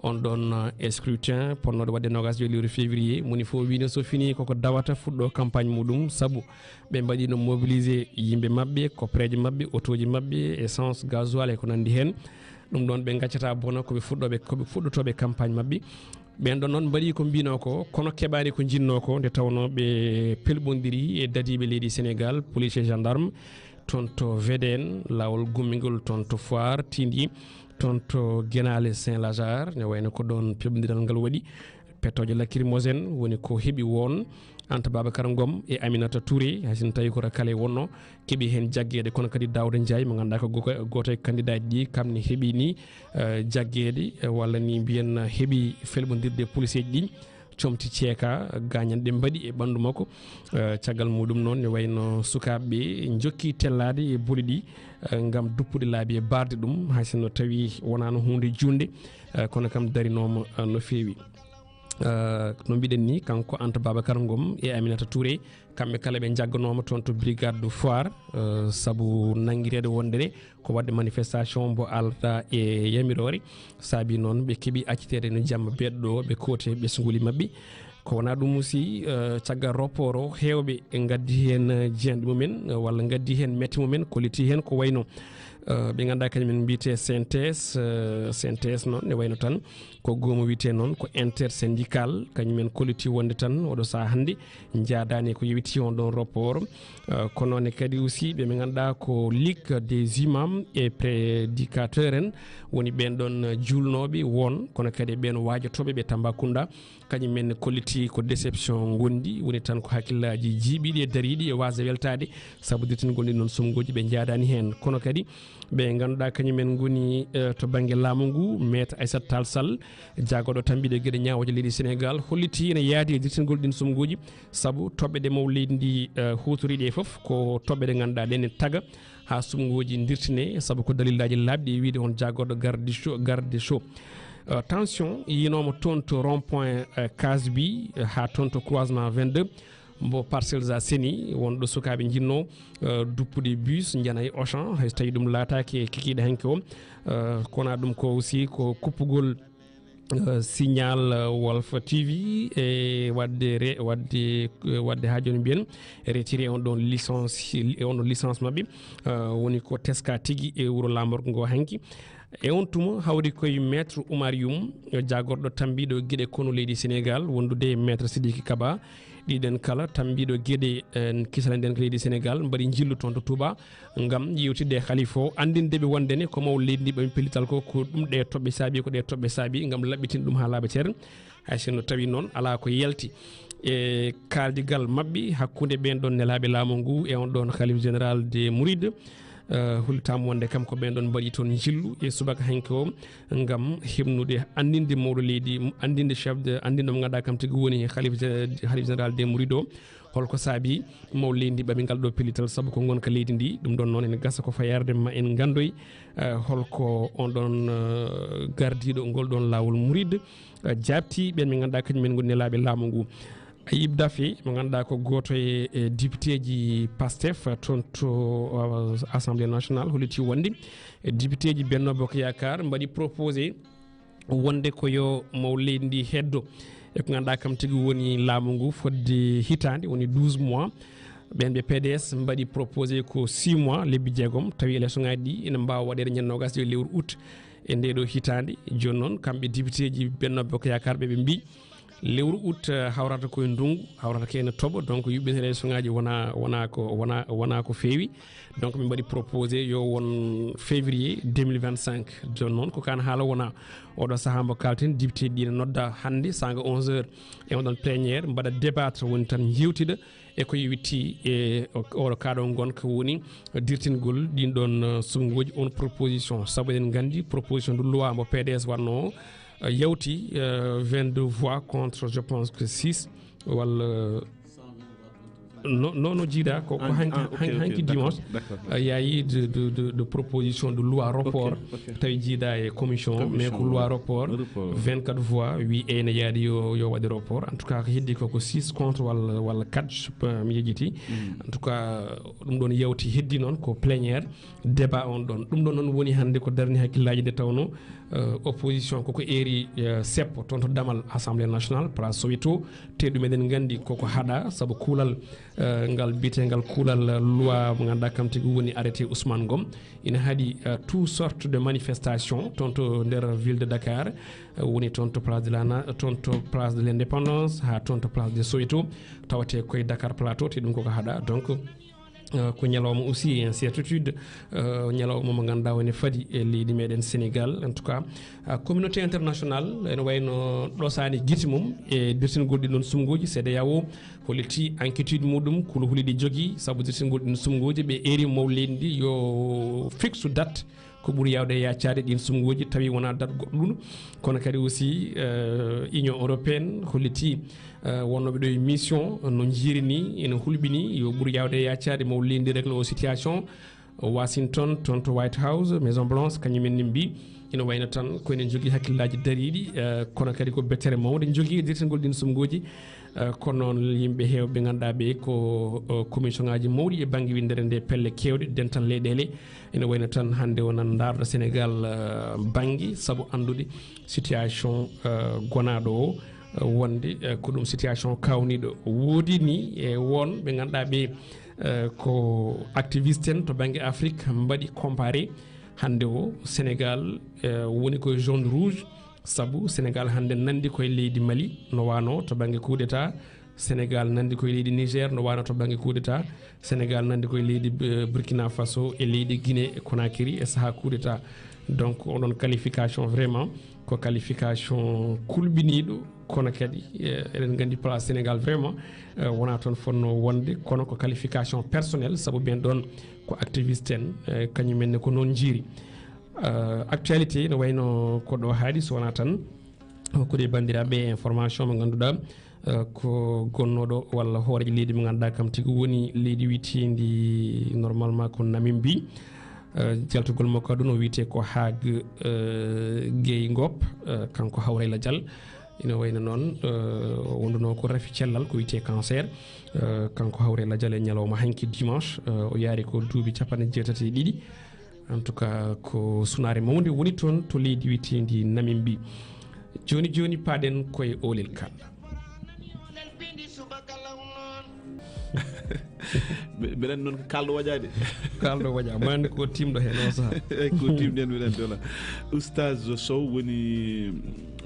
on ɗon, eh, scrutin ponnooɗo waɗde noogaas e joyi lewru février. Moni fof wino so fini koko dawata fuɗɗo campagne muɗum, sabu ɓe mbaɗino mobilisé yimɓe maɓɓe, koppereeje maɓɓe, otooji maɓɓe, essence, gasoil e ko nanndi heen. Ɗum ɗoon ɓe ngaccata bona ko ɓe fuɗɗooɓe, ko ɓe fuɗɗotooɓe campagne maɓɓe. Ɓeen ɗoon noon mbaɗi ko mbinoo ko, kono keɓaani ko njinnoo ko, nde tawnoo ɓe pelɓondiri e dadiiɓe leydi Sénégal, police e gendarme, toon to V D N, laawol gummingol, toon to Foire, Tindi, toon to Genaale Saint-Lazare, ne wayno ko ɗoon pelɓondiral ngal waɗi. Pettooje lacrymogène woni ko heɓi won Anta Babacar Ngom e Aminata Touré, hay sinno tawi ko kala wonno keɓi heen jaggeede, kono kadi Daouda Ndiaye mo ngannduɗaa ko go-, gooto e candidat ji ɗi, kam ne heɓi ni, eh, jaggeede, eh, walla ni mbiyen heɓi felɓondirde police ji ɗi, comti ceeka, gaañanɗe mbaɗi e ɓanndu makko. Eh, caggal muɗum noon ne wayno sukaaɓe ɓe njokki tellaade e boli ɗi, eh, ngam duppude laabi e barde ɗum, hay sinno tawi wonaano huunde juunde, eh, kono kam darinooma, eh, no feewi. Eh, no mbiɗen ni, kanko Anta Babacar Ngom e Aminata Touré, kamɓe kala ɓe jagganooma toon to brigade de Foire, eh, sabu nanngireede wonde ne ko waɗde manifestation mbo aldaa e yamiroore. Saabi noon ɓe keɓi acciteede no jamma beeɗo ɗo, ɓe kooti e ɓesnguli maɓɓe. Ko wonaa ɗum aussi, eh, caggal rapport o, heewɓe ngaddi heen, eh, jiyanɗe mumen, eh, walla ngaddi heen mette mumen, kolliti heen ko wayno, eh, ɓe ngannduɗaa kañumen mbiyetee C N T S, eh, C N T S noon ne wayno tan ko goomu wiyetee noon ko intersyndical, kañumen kolliti wonde tan oɗo sahaa hannde njaadaani ko yowiti on ɗon rapport. Eh, kono ne kadi aussi ɓe ɓe ngannduɗaa ko Ligue des imams et prédicateurs en, woni ɓeen ɗon, eh, juulnooɓe won, kono kadi ɓeen waajotooɓe ɓe Tambacounda, kañum men kolliti ko déception ngondi, woni tan ko hakkillaaji jiiɓiiɗi e dariiɗi e waasde weltaade, sabu dirtingol ɗin noon suɓngooji ɓe njaadaani heen. Kono kadi ɓe ngannduɗaa kañum en ngoni, eh, to bannge laamu ngu, Maître Aissata Tall Sall, jaagorɗo tambiiɗo geɗe ñaawooje leydi Sénégal, holliti ene yaadi e dirtingol ɗin suɓngooji, sabu toɓɓe ɗe maw leydi ndi, eh, huutori ɗe fof ko toɓɓe ɗe ngannduɗaa ɗe ne taga haa suɓngooji dirtine, sabu ko dalillaaji laaɓɗi e wiyde on jaagorɗo garde des sceaux, garde des sceaux. Eh, tension yinooma toon to rond point, eh, Case Bi, eh, haa toon to croisement vingt-deux mbo Parcelles Assainies, wonɗo sukaaɓe njinnoo, eh, duppude bus, njana e Auchan, hay so tawii ɗum laataaki e kikiiɗe hanki o. Eh, ko wonaa ɗum ko aussi ko kuppugol, eh, signal, eh, Walf T V e waɗde re-, waɗde, eh, waɗde haa jooni mbiyen retiré on ɗon licence, e on ɗon licence maɓɓe, eh, woni ko teska tigi e wuro laamorgo ngo hanki. E on tuma hawri koye Maître Oumar Youm, jaagorɗo tambiiɗo geɗe konu leydi Sénégal, wondude e Maître Sidiki Kaba. Ɗiɗen kala tambiiɗo geɗe, eh, kisal nden ko leydi Sénégal, mbaɗi njillu toon to Touba ngam yewtidde e khalifa o, anndinde ɓe wonde ne ko maw leydi ndi ɓami pellital ko, ko ɗum ɗe toɓɓe saabi, ko ɗe toɓɓe saabi ngam laɓɓitin ɗum haa laaɓa cer. Hay sinno tawi noon alaa ko yalti e kaaldigal maɓɓe hakkunde ɓeen ɗon nelaaɓe laamu ngu e on ɗon Khalif Général des Mourides, eh, hollitaama wonde kam ko ɓeen ɗon mbaɗi toon njillu e subaka hanki o ngam heɓnude anndinde mawɗo leydi, anndinde chef de, anndinde mo ngannduɗaa kam tigi woni Khalif Gé-, Khalif Général des Mourides o. Holko saabi maw leydi ndi ɓami ngal ɗo pellital? Sabu ko ngonka leydi ndi. Ɗum ɗon noon ene gasa ko fayarde ma en nganndoy, eh, holko on ɗon, eh, gardiiɗo ngol ɗon laawol Mouride, eh, jaabti ɓeen ɓe ngannduɗaa kañum en ngoni nelaaɓe laamu ngu. Ayib Daffé, mo ngannduɗaa ko gooto e, e députéji Pastef, toon to, uh, Assemblée nationale, holliti wonde e députéji Benno Bokk Yaakaar mbaɗi proposé wonde ko yo maw leydi ndi heddo e ko ngannduɗaa kam tigi woni laamu ngu fodde hitaande, woni douze mois. Ɓeen ɓe P D S mbaɗi proposé ko six mois, lebbi jeegom, tawi élection ŋaaji ɗi ene mbaawa waɗeede ñande noogaas e lewru août e ndee ɗoo hitaande. Jooni noon, kamɓe députéji Benno Bokk Yaakaar ɓe, ɓe mbii lewru août, eh, hawrata koye ndunngu, hawrata ko ene toɓa, donc yuɓɓinta élection ŋaaji wona, wona ko, wona, wona ko feewi. Donc min mbaɗi proposé yo won février deux mille vingt-cinq. Jooni noon ko kaan haala wona. Oɗo sahaa mbo kalten, député ɗi ne nodda hannde sanga onze heures e oɗon plénière, mbaɗa débattre, woni tan njeewtida e ko yowiti e o-, oɗo kaɗo ngonka woni dirtingol ɗin ɗon, eh, suɓngooji, on proposition. Sabu eɗen nganndi proposition de loi mo P D S waɗno, eh, yawti, eh, vingt-deux voix contre, je pense que six, walla no, no, no jiida ko, ko An-, hanki, ah, ok, han-, ok, hanki d'accord, dimanche, d'accord. Eh, yayi de, de, de, de proposition de loi report, ok, ok. Tawi jiida e commission, commission, mais ko loi report, report. Vingt-quatre voix wi ene yaadi yo, yo waɗe report. En tout cas, ko heddi ko, ko six contre walla, walla quatre, je peux, mi yejjiti. Mm. En tout cas, ɗum ɗon yawti, heddi noon ko plénière, débat on ɗon. Ɗum ɗon noon woni hannde ko darni hakkillaaji, nde tawno, eh, opposition koko eeri, eh, seppo toon to damal Assemblée nationale, place Soweto. Te ɗum eɗen nganndi koko haɗa, sabu kuulal, eh, ngal biyetengal kuulal, eh, loi mo ngannduɗaa kam tigi woni arrêté Ousmane Ngom. Ina haɗi, eh, tout sorte de manifestation toon to nder ville de Dakar, eh, woni toon to place de la Na-, toon to place de l'Indépendance, haa toon to place de Soweto, tawate koye Dakar Plateau, te ɗum koko haɗa. Donc, eh, ko ñalawma aussi incertitude, eh, ñalawma mo ngannduɗaa woni fadi e leydi meɗen Sénégal. En tout cas, eh, communauté internationale ene wayno ɗosaani gite mum e dirtingol ɗin ɗon suɓngooji. CEDEAO holliti inquiétude muɗum, kuluhuli ɗi jogii sabu dirtingol ɗin suɓngooji. Ɓe eeri maw leydi ndi yo fiksu date ko ɓuri yaawde e yaacaade ɗin suɓngooji, tawi wonaa date goɗɗo ɗum. Kono kadi aussi, eh, Union européenne holliti, eh, wonnooɓe ɗo e mission no njiiri ni, ene hulɓini yo ɓur yaawde e yaacaade maw leydi ndi régler o situation. Washington, toon to White House, Maison Blanche, kañum en ne mbii ina wayno tan ko enen njogii hakkillaaji dariiɗi, eh, kono kadi ko bettere mawnde njogii dirtingol ɗin suɓngooji. Eh, kono noon yimɓe heewɓe ɓe ngannduɗaa ɓe ko, eh, commission ŋaaji mawɗi e bannge winndere nde, pelle keewɗe, dental leyɗeele. Ina wayno tan hannde o nan ndaarɗo Sénégal, eh, bannge sabu anndude situation, eh, gonaaɗo o, eh, wonde, eh, ko ɗum situation kaawniiɗo. Woodi ni e won ɓe ngannduɗaa ɓe, eh, ko activiste en to bannge Afrique mbaɗi comparé hannde o Sénégal, eh, woni koye zone rouge. Sabu Sénégal hannde nanndi koye leydi Mali, no wano to bannge coup d'état. Sénégal nanndi koye leydi Niger, no wano to bannge coup d'état. Sénégal nanndi koye leydi, eh, Burkina Faso e leydi Guinée Conakry e saha coup d'état. Donc, oɗon qualification vraiment ko qualification kulɓiniiɗo, kono kadi, eh, eɗen nganndi place Sénégal vraiment, eh, wona toon fonno wonde, kono ko qualification personnelle, sabu ɓen ɗon ko activiste en, eh, kañum en ne ko noon njiiri. Eh, actualité no wayno ko ɗo haaɗi, so wonaa tan hokkude banndiraaɓe information mo ngannduɗaa, eh, ko gonnooɗo walla hooreejo leydi mo ngannduɗaa kam tigi woni leydi wiyeteendi normalement ko Namibie. Eh, jaltugol makko aduna o wiyetee ko Haag, eh, Geingob, eh, kanko Hawrayla Dial. Ina wayno noon, eh, wonduno ko rafi cellal ko wiyetee cancer. Eh, kanko Hawrayla Dial e ñalawma hanki dimanche, eh, o yaari ko duuɓi capanɗe jeetati e ɗiɗi. En tout cas, ko sunaare mawnde woni toon to leydi wiyeteendi Namibie. Jooni jooni, paaɗen koye Oolel Kan. Mbe-, mbeɗen noon ko kaalɗo waɗaade. Kaalɗo waɗa, maande ko timɗo heen o saha. Eyi, ko timɗen mbiɗen dola. Oustaz Sow woni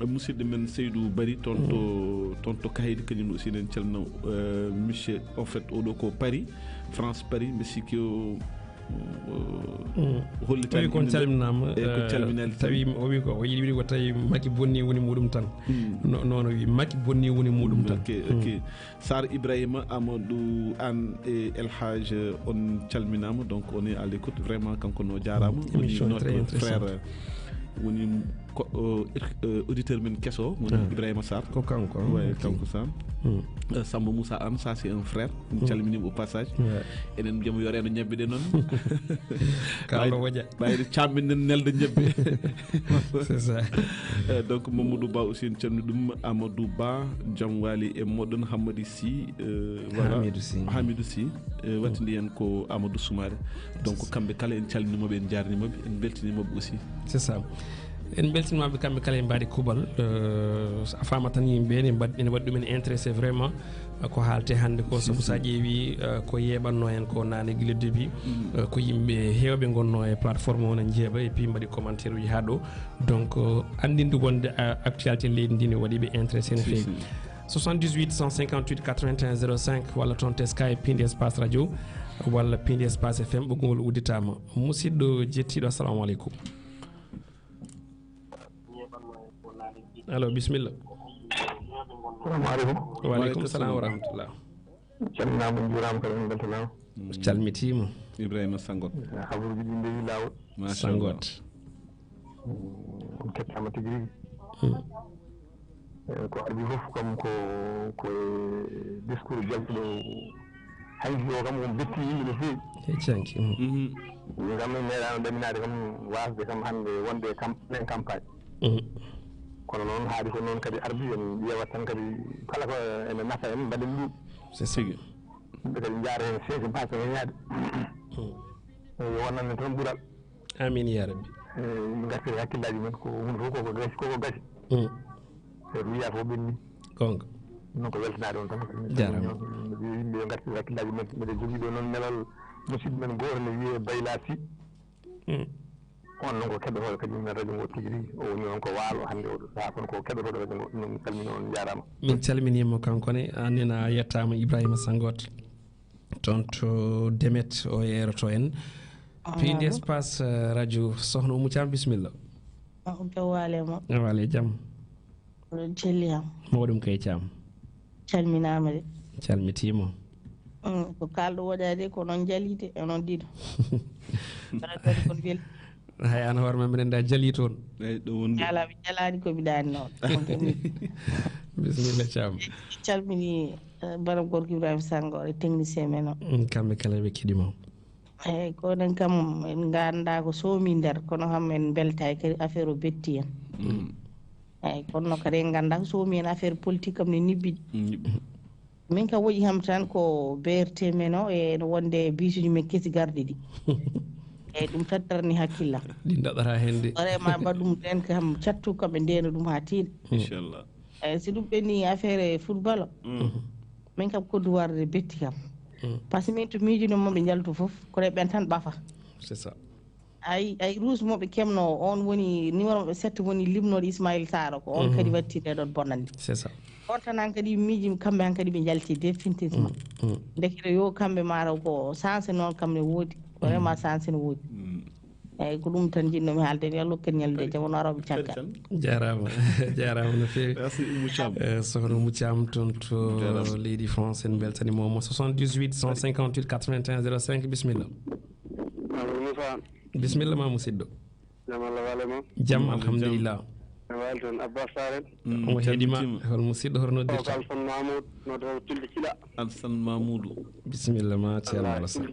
musidɗo men Seydou Bari toon to, toon to Kaydi, kañum aussi eɗen calmina, euh, monsieur, en fait, oɗo ko Paris, France, Paris, mbe sikki o, o hollitaani. Tawi kon inde calminaama, eyi, ko, eh, calminaali tawi tan. O wi ko, o yiɗi wiide ko tawi Macky bonni woni muɗum tan. Mm. No, noon o wi Macky bonni woni muɗum tan. Ok, ok. Mm. Sar Ibrahima Amadou Anne et El Hadj, on calminaama, donc on est à l'écoute. Vraiment, kanko no jaaraama. Émission très intéressante. Notre frère, Woni ko, o, er, eh, auditeur men keso, woni Ah. Ibrahima Sarr. Ko kanko, ah, Ouais, ok. Kanko Sam. Hmm. Eh, Samba Moussa Anne, ça c'est un frère. En Hmm. Calminimo au passage. Ouais. Enen mbiyamo yo reeno ñebbe ɗe noon. Kala Ɓay-, woƴa. Ɓayde cammin nen nelda ñebbe. C'est ça. Eh, donc Mamadou Ba aussi en calmini ɗum, Amadou Ba, Jam Wali e moɗon, Hammadi Sy, eh, voilà. Hamidou Sy. Hamidou Sy, eh, wattindi en ko Amadou Soumaré. Donc kamɓe kala en calminimoɓe, en jarnimoɓe, en beltinimoɓe aussi. C'est ça. En beltinimaɓe kamɓe kala, en mbaɗi kuuɓal. Euh, a faama tan yimɓe ne mbaɗ-, ene waɗi ɗumen intéressé vraiment, euh, ko haalte hannde ko. Si, sabu si. Sa ƴeewi, euh, ko yeɓanno en ko nane gila début. Mm. Euh, ko yimɓe heewɓe ngonno e plateforme o ne njeeɓa et puis mbaɗi commentaire uji haa ɗo. Donc, euh, anndinde wonde, euh, actualité leydi ndi ne waɗi ɓe intéressé no feewi. Si, si. Soixante-dix-huit cent cinquante-huit quatre-vingt-un zéro cinq walla toon teskay pindi espace radio walla pindi espace F M, ɓoggol udditaama. Musidɗo jettiiɗo, assalamu aleykum. Allo, bisimilla. Salamu aleykum. Wa aleykum salam wa rahmatullah. Calminaama, njuuraama, kadi en mbeltanaama. Calmitiima. Ibrahima Sangot. Habaruuji ɗi ndewi laawol. Machallah. Sangot. Mm, on kettaama tigi rigi. Mm. Eh, ko adii fof kam ko, ko e discours jaltuɗo hanki o kam, on betti yimɓe no feewi. E canki, mm. Mhm. Min kam mi meeɗaano ɗaminaade kam, waasde kam hannde wonde kam, en campagne. Mm. Kono noon, haadi ko noon kadi ardi, en ƴeewat tan kadi kala ko ene nafa en, mbaɗen ɗum. C'est ça. Tigi. Yimɓe kadi njaara heen seese mbaasa heen yaade. Mm. Yo wonanne tan ɓural. Amin ya rabbi. Eh, yimɓe ngartira hakkillaaji men, ko huunde fof koko gasi, koko gasi. Mm. Eh, ɗum wiya ko ɓenni. Gonga. Noon ko weltanaade on tan. Jaaraama. Yimɓe yo ngartira hakkillaaji men. Mbeɗa jogii ɗo noon nelal musidɗo men gooto ne wiyee Bayla Sy. Mm. On noon ko keɗotooɗo kadi men radio ngo tigi rigi. O woni on ko waalo hannde oɗo sahaa, kono ko keɗotooɗo radio ngo. Ɗum noon mi salmini on, njaaraama. Min calminiima kanko ne, aan nena a yettaama Ibrahima Sangot. Toon to Demet o yeeroto en. Allo. Piindi espace, eh, radio. Sohna Oumou Thiam, bisimilla. Ah, on pe waale mo. Waale jam. Oɗon celli am. Mawɗum kay Thiam. Calminaama de. Calmitiima. Mm, ko kaalɗo woɗaade ko noon jaliide, onon ɗiɗo. Mbaɗa kadi kon wel- Hay aan hoore ma mbiɗa anndaa jalii toon. Eyi, ɗo woni ɗo. Alaa, mi jalaani ko mi ɗaani noon. Bisimilla Thiam. Calmini, eh, Baram Gorko Ibrahima Sango e technicien men o. Mm, kamɓe kala ɓe keɗima. Eyi, ko oɗon kam en nganndaa ko soomi nder, kono kam en mbeltaay kadi affaire o betti en. Mm. Eyi, kono noon kadi en nganndaa ko soomi en affaire politique kam ne nibbi. Nibbi. Min kam woƴi kam tan ko B R T men o e no wonde bisuji men kesi garɗi ɗi. Eyi, ɗum tan darni hakkillam. Ɗi daɗata heen de. Vraiment, mbaɗ ɗum ɗen kam cattu kam ɓe ndeena ɗum haa tiiɗa. Inchallah. Eyi, si ɗum ɓenni affaire e football o. Mm. Min kam ko duwarde betti kam. Mm. Par ce que min to miijuno mo ɓe njaltu fof, kono ɓen tan ɓafa. C'est ça. Ay, ay, rouge mo ɓe kemno, on woni numéro maɓɓe sept woni limnoɗo Ismaïl Sarr ko, on Mhm. kadi watti nde ɗon bonande. C'est ça. On tan hankadi miiji kamɓe hankadi ɓe njalti définitivement. Mm, mm. Ndekete yo kamɓe mataw ko chance noon kam ne woodi. Vraiment chance ne woodi. Mm. Eyyi, ko ɗum tan jiɗnomi haalde, yo Allah hokku en ñalnde jam, on arooɓe caggal. Jaaraama, jaaraama no feewi. Merci, Oumou Thiam. Eh, sohna Oumou Thiam toon to Jaaraama. Leydi France, en mbeltaniima mo. Soixante-dix-huit cent cinquante-huit quatre-vingt-un zéro cinq, bisimilla. Amadou Moussa. Bisimilla ma musidɗo. Jam Allah waale ma. Jam, jam. Alhamdulillah. No waali toon Abbas Sarr en. Mm, omo heɗima, calmitima. Hol musidɗo, hono noddirta? Ko Alsan Mamoudou, noddirta Tulde Cila. Alsan Mamoudou. Bisimilla ma, Ceerno Alsan.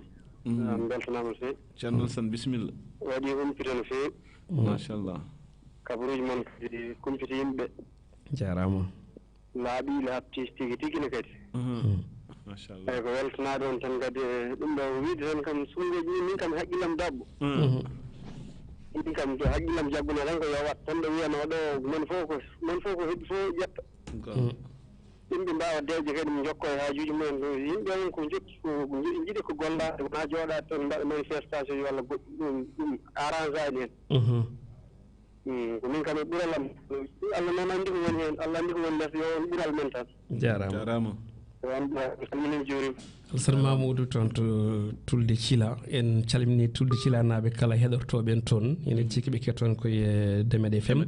Mm. Am beltanaama no feewi. Ceerno Alsan, bisimilla. Waɗi humpito no feewi. Mm. Machallah. Kabaruuji mon kadi kumpiti yimɓe. Jaaraama. Laaɓi, laaɓti tigi tigi ne kadi. Mhm. Mm. Machallah. Eyi, ko weltanaade on tan kadi, e ɗum ɗo wiide tan kam, sunngeeji ɗi min kam haqqillam daɓɓo. Mm. Mhm. Min kam to haqqillam jagguno tan ko yo wat tan ɗo wiyanoo ɗo, men fof ko, men fof ko heɓi fof ƴetta. Ko. Mm. Yimɓe mbaawa deeƴde kadi, ɓe njokka e haajuuji mumen. Yimɓe on ko njokki ko, ko nji-, njiɗi ko gollaade, wonaa jooɗaade tan mbaɗa manifestation walla goɗɗum, ɗum, ɗum arrange aani en. Mhm. Mm, ko min kam e ɓural am. Allah noon anndi ko woni heen, Allah anndi ko woni les, yo on ɓural men tan. Jaaraama. Jaaraama. Yo on ɓural, mi salminii, mi juuriima. Alsan Mamoudou toon to Tulde Cila. En calminii Tulde Cilanaaɓe kala heɗortooɓe en toon. Ene cikki ɓe ketton ko e Demed F M,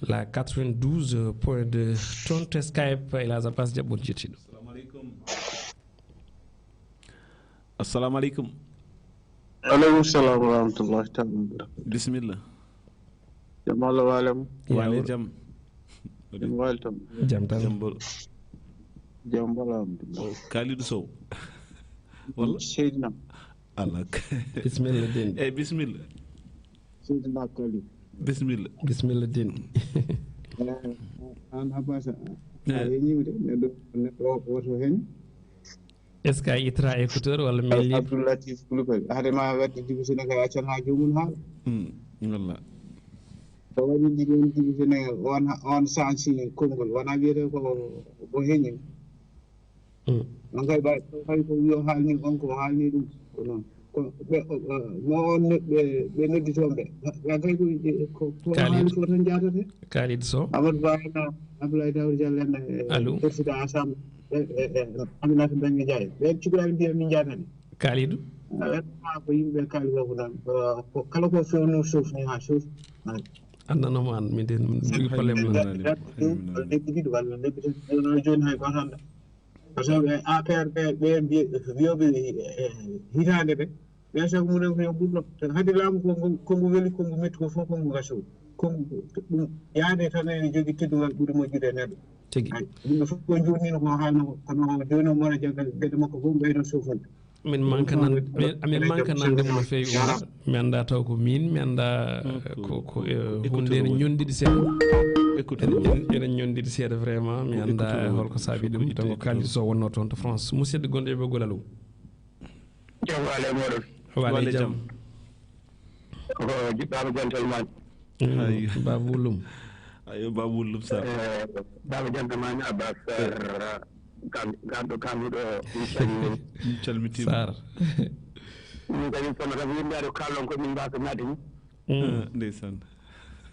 la quatre-vingt-douze point deux. Toon to Skype, El Hadj Abbas Diaby, on jettiiɗo. Assalamu aleykum. Assalamu aleykum. Aleykum salam wa rahmatullahi taala wa barakatuh. Bisimilla. Jam Allah waalem. Waale jam. Jam waaltam. Jam tan. Jam bol. Jam bol, alhamdulillah. O Kalidou Sow. Walla? Seydina. Ala. Bismillah, den. Eh, bismillah. Seydina Kalidou. Bismillah. Bismillah, den. Eh, an Abbas, a, eh, a yeñiwde neɗɗo, neɗɗo o, woto hen. Est-ce que a ittra écouteur walla mi libre? Abdoulatif Coulibaly. Hade ma wadde division ka accan ha jomum haala. Hmm, wallah. Ko waɗi ndi ɗon division on, on sansi konngol. Wona wiyete ko, ko heñin. Hmm. On kay ɓay, on kay ko yo haalni on ko haalni ɗum. Ko noon. Ko ɓe, o, o, mo on ne-, ɓe, ɓe nodditoon ɓe. Ɓe kay ko, ko, ko Kalidou. Haali ko tan jaatata. Kalidou Sow. Amadou Ba en, Abdoulaye Daouda Diallo en, e Allo. Président Assemblée, e, e, e, Aminata Mbengue Ndiaye. Ɓen cukalaaɓe mbiya min njaatani. Kalidou. Ɓen ma ko yimɓe kaali fof noon. Ko, ko kala ko fewno suuf ni ha suuf. Ay. Anndanoma an, min den, min jogi problème noon. Lebbi ɗiɗi walla lebbi tati, jooni, jooni hay gooto anndaa. Par ce que A P R ɓe, ɓe mbiy-, wiyooɓe, eh, hitaande ɓe, ɓe sago mumen ko yo ɓurno. Te hade laamu ko ngu, ko ngu weli, ko ngu metti, ko fof ko ngu gasoo. Ko ngu, ɗum yaade tan ene jogii teddungal ɓuri moƴƴude e neɗɗo. Tigi. Ay, yimɓe fof ko njuurnino ko haalno ko, kono o jooni o mona jaggal geɗe makko fof mbayno sofon. Min manka nan-, min, min manka nande mo no feewi, Umar. Mi annda taw ko min, mi annda, mm, ko, ko, ko, eh, écoute, hunde ene ñondidi seeɗa. Écoute, ene, ene, ene ñondidi seeɗa vraiment. Mi annda écoute, holko saabi ɗum. Écoute, donc, écoute. Kalidou Sow wonno toon to France. Musidɗo gonɗo e ɓoggol, allo. Jam wale moɗon. Wale jam. Ko jiɗɗaaɓe gentleman. Mm, Baba Wulum. Ayo, Baba Wulum Sarr. Eh, Baba Jantamani Abbas Sarr, kan-, kanɗo kanɗuɗo, mi calmini. Mi calmitima. Sarr. Min kadi kono kam yimɓe aɗa kaalon ko min mbasa naatini. Mm. Ah, ndeysaan.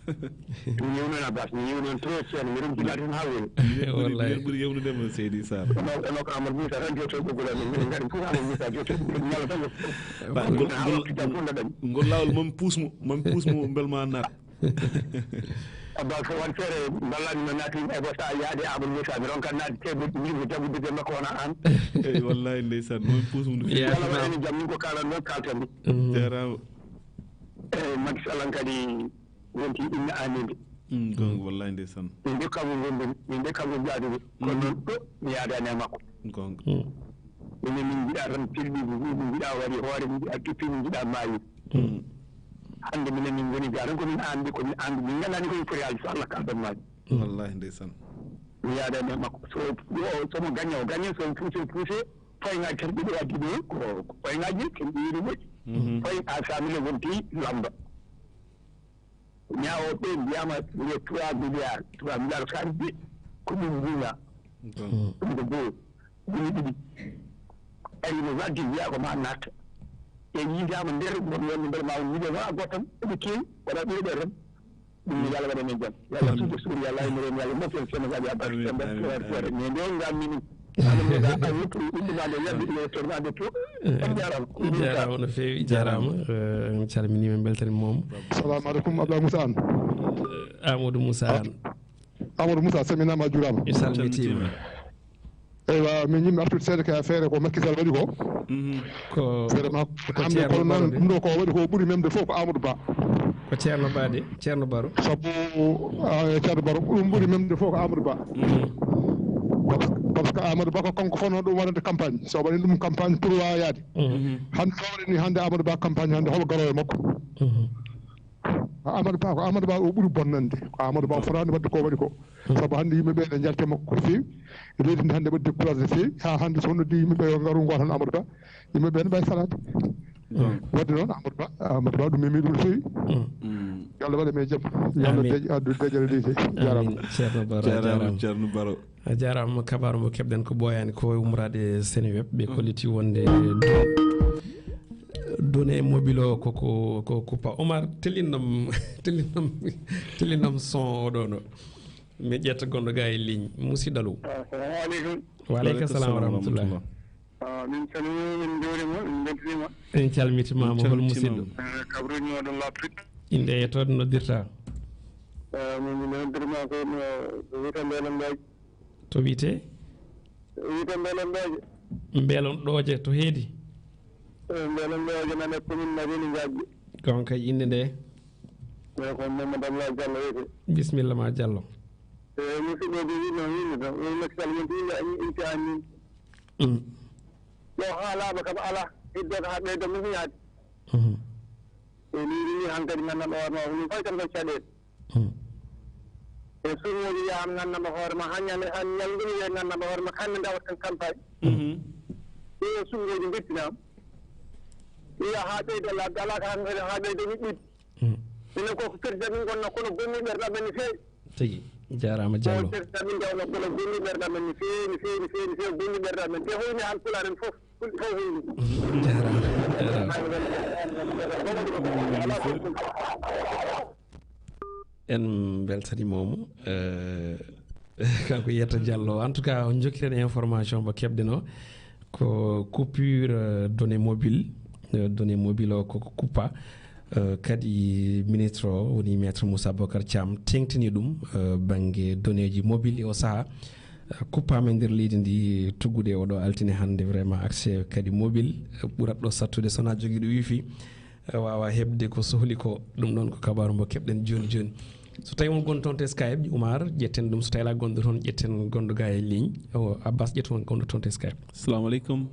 Mi yewnon Abbas, mi yewnon trop ceerno, mi ronki naati tan ha woni. Wallahi. Ɓuri yewnude mo Seydi Sarr. Kono, kono ko Amadou Moussa tan joto ɓoggol amen, min ngari fof Amadou Moussa joto, min ñala tan. Ba, ngol, ngol, ngol laawol, mami puus mo, mami puus mo, mbel ma naat. Abba, ko wan feere, mballani no naati, e bo sa yaade Amadou Moussa, mi ronka naati te, mi ko jagude be makko wona an. Eyi, wallahi, ndeysaan, mami puus mo no feewi. Yalla waɗani jam, min ko kalan noon, kalten. Mm. Jaaraama. Eyi, Macky Sall kadi wonti inna aninde. Mm, gonga, wallahi, ndeysaan. Min de kanko ngonɗen, min de kanko jaadude. Kono noon ɗo mi yaadani e makko. Gonga. Mm. Minen min njiɗa tan pelligu ngu, min njiɗa waɗi hoore, min njiɗa tuppi, min njiɗa maayi. Mm. Hannde minen min ngoni ga tan ko min andi, ko min andi. Min ngandani ko min foti haalde, so Allah kaldan maaji. Mm. Wallahi, ndeysaan. Mi yaadani e makko. So o, so mo gañe, o gañe, so o puuse, o puuse. Poyŋaaji tan ɗiɗo addi ɗo, ko, ko poyŋaaji tan ɗiɗi moƴƴi. Mhm. Poy a famille wonti lamba. Ñaawo ɓe mbiyama les trois milliards, trois milliards ko xaalis de, ko ɗum mbina. Bon. Ɗum ko goo, ɗum ɗiɗi. Ari no waddi wiya ko ma natta. E yiidama nder, won wonde nder ma won yiide ma gotan, ɗum kewi, wona ɗiɗo ɗo tan. Ɗum yo Allah waɗan en jam. Yo Allah, amin, suuɗe suuɗe, yo Allah yamir en, yo Allah moƴƴin Sénégal, yo Allah. Amin, amin, amin. Mais nde on ngammi ni, Allah mo da a wuttu, ɗum ɗum ande yalde, ɗum e tornade to. Eh, on jarama. Jarama no feewi, jarama. Eh, en calminima, en beltanima mo. Salamu aleykum, Abdoulaye Moussa Anne. Eh, Amadou Moussa Anne. Amadou Moussa, salminama, a juurama. Mi salmitima. Eywa, min yimmi artude seeɗa ka feere ko Macky Sall waɗi ko. Mhm. Ko, vraiment, ko hande Ceerno kono noon Baro de. Ɗum ɗo ko waɗi ko ɓuri memde fof ko Amadou Ba. Ko Ceerno Ba de, Ceerno Baro. Sabu, ah, Ceerno Baro, ɗum ɓuri memde fof ko Amadou Ba. Mhm. Parce que, parce que Amadou Ba ko kanko fotno ɗum waɗande campagne. So waɗi ɗum campagne pour wawa yaade. Mhm. Hande so waɗi ni hande Amadou Ba campagne hande hol garowo e makko. Mhm. Amadou Ba ko, Amadou Ba o ɓuri bonnande. Ko Amadou Ba o fotani waɗde ko waɗi ko. Sabu hannde yimɓe ɓe ne njalti e makko ko feewi. E leydi ndi hannde ɓe découragé no feewi. Haa hannde so noddi yimɓe ɓe yo ngaru ngotan Amadou Ba, yimɓe ɓe ne mbawi salaade. Waɗde noon Amadou Ba, Amadou Ba ɗum memi ɗum no feewi. Mm. Yo Allah waɗe men jam. Yo Allah deej-, addu deƴƴere leydi. Jarama. Amin. Ceerno Baro, jarama, jarama. Ceerno Baro. A jarama. Kabaru mo keɓɗen ko ɓooyaani ko e ummoraade e Seneweb. Ɓe kolliti wonde do-, données mobile o ko, ko, ko kuppa. Omar, tellinnam, tellinnam, tellinnam son o ɗo no. Mi ƴetta gonɗo ga e ligne. Musidɗo, allo. Assalamu aleykum. Wa aleykum salam wa rahmatullah. Ah, min calminii, min njuuriima, min mbeltaniima. En calmitiima, hol musidɗo? Eh, kabaruuji mooɗon laaɓtuɗi. Innde e to noddirta? Eh, min, min noddirma ko no, no wiyetee Mbeelannaaji. To wiyetee? Wiyetee Mbeelannaaji. Mbeelannaaji to heedi? Eh, Mbeelannaaji nan e commune Madina Jaajɓe. Ko on kay innde nde? Eyyi, ko Mamadou Abdoulaye Diallo wiyete. Bisimilla ma, Diallo. Eyyi, musidɗo, ɓe wino, wino tan. Eyyi, Macky Sall wonti winde, a yii, inti an ni. Mm. Ɗo haalaama kam alaa, heddo ko haa ɓeyda muññaade. Mhm. E leydi ndi hankadi, nganndanɗaa hoore ma, ko ɗum fayi tan ko caɗeele. Mhm. E suumoji yaam, nganndanɗaa hoore ma, haa ñande, haa ñalngu wiye, nganndanɗaa hoore ma, hannde ndawat tan campagne. Mhm. Ɗo suumoji ndettinaama. Wiya haa ɓeyda labde, alaa ko hankadi haa ɓeyda yuɓɓude. Mm. Minen ko, ko président min ngonna, kono gonni ɓerɗe amen no feewi. Tigi. Jaaraama, Diallo. Ko président min ngonna, kono gonni ɓerɗe amen no feewi, no feewi, no feewi, no feewi, gonni ɓerɗe amen. Te hoyni Haalpulaar en fof, fof hoyni. Jaaraama, jaaraama. En mbeltaniima mo, eh, kanko Yetta Diallo. En tout cas, on jokkiren information mo keɓɗen o. Ko coupure, euh, données mobile, euh, données mobile o koko kuppa. Euh, kadi ministre o woni maître Moussa Bocar Thiam teŋtini ɗum, euh, bannge données ji mobile e o sahaa, euh, kuppaama e nder leydi ndi tuggude oɗo altine hannde, vraiment accès kadi mobile, euh, ɓurat ɗo sattude so wonaa jogiiɗo wifi, euh, waawa heɓde ko sohli ko. Ɗum ɗon ko kabaaru mo keɓɗen jooni jooni. So tawi on gonɗo toon to Skype, Oumar, ƴetten ɗum. So tawi alaa gonɗo toon, ƴetten gonɗo ga e ligne. O, Abbas, ƴettu on gonɗo toon to Skype. Assalamu aleykum.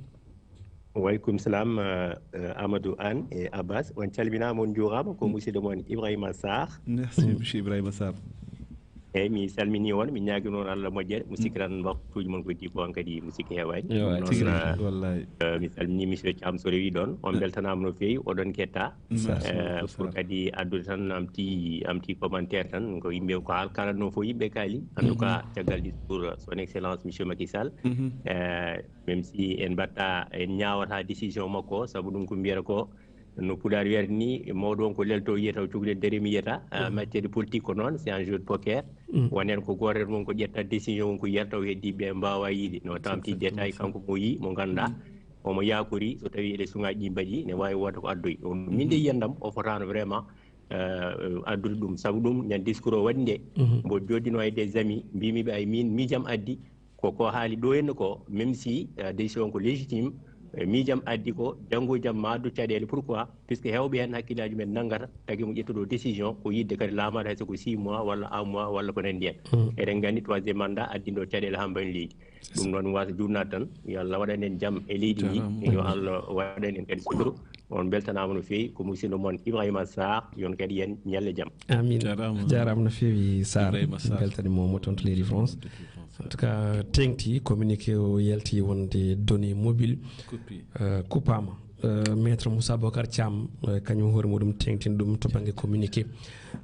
Waykum salam, eh, eh, Amadou Anne e Abbas. On calminaama, on njuuraama. Ko musidɗo mon Ibrahima Sarr. Merci, monsieur Ibrahima Sarr. Eeyi, mi salminii on, mi ñaagii on Allah moƴƴere. Musidɗo, tan waktuuji mon ko heddi ko on kadi musidɗo heewaani. Ewa, ɗum noon, tigi rigi, eh, wallahi. Eh, mi salminii monsieur Thiam so rewii ɗoon. On mbeltanaama no feewi, oɗon kettaa. Merci beaucoup, Sarr. Eh, pour kadi addude tan am ti, am ti commentaire tan, ko yimɓe ko haal kalatnoo fof yimɓe kaali. En tout cas, caggal discours son excellence monsieur Macky Sall, eh, même si en mbaɗta, en ñaawata décision makko, sabu ɗum ko mbiyata ko, no Pulaar wiyata ni, mawɗo on ko lelto yiyata, o cukde dere mi yiyata, ah, matière politique ko noon, c'est un jeu de poker. Wonen ko gooto e mon ko ƴetta décision on ko yiyata, o heddi ɓe mbaawa yiide. No tamti détail, kanko mo yii, mo ngannduɗaa, omo yaakori so tawi élection ngaji ɗi mbaɗi, ne waawi wonde ko addoyi. On min de yiyandam, o fotaano vraiment, eh, addude ɗum. Sabu ɗum, ñande discours o waɗi nde, mbo jooɗino e des amis, mbimi ɓe ay min miijam addi, ko ko haali ɗo henna ko, même si, eh, décision ko légitime, eh, miijam addi ko, janngo e jam ma addu caɗeele. Pourquoi? Puisque heewɓe heen hakkillaaji men nanngata, tagi mo ƴettuɗo décision, ko yiɗde kadi laamaade hay so ko six mois walla un mois walla ko nanndi heen. Eɗen nganndi troisième mandat addinɗo caɗeele haa mbaɗi leydi. Ɗum noon, mi waasa juutnaade tan, yo Allah waɗan en jam e leydi ndi, yo Allah waɗan en kadi sutura. On mbeltanaama no feewi, ko musidɗo mon Ibrahima Sarr, yon kadi yen ñalle jam. Amin. Jaaraama. Jaaraama no feewi, Sarr. Ibrahima Sarr. Mbeltaniima mo toon to leydi France. En tout cas, teeŋti communiqué o yalti wonde données mobile, euh, kuppaama. Euh, Maître Moussa Bocar Thiam, euh, kañum hoore muɗum teeŋtini ɗum to bannge communiqué.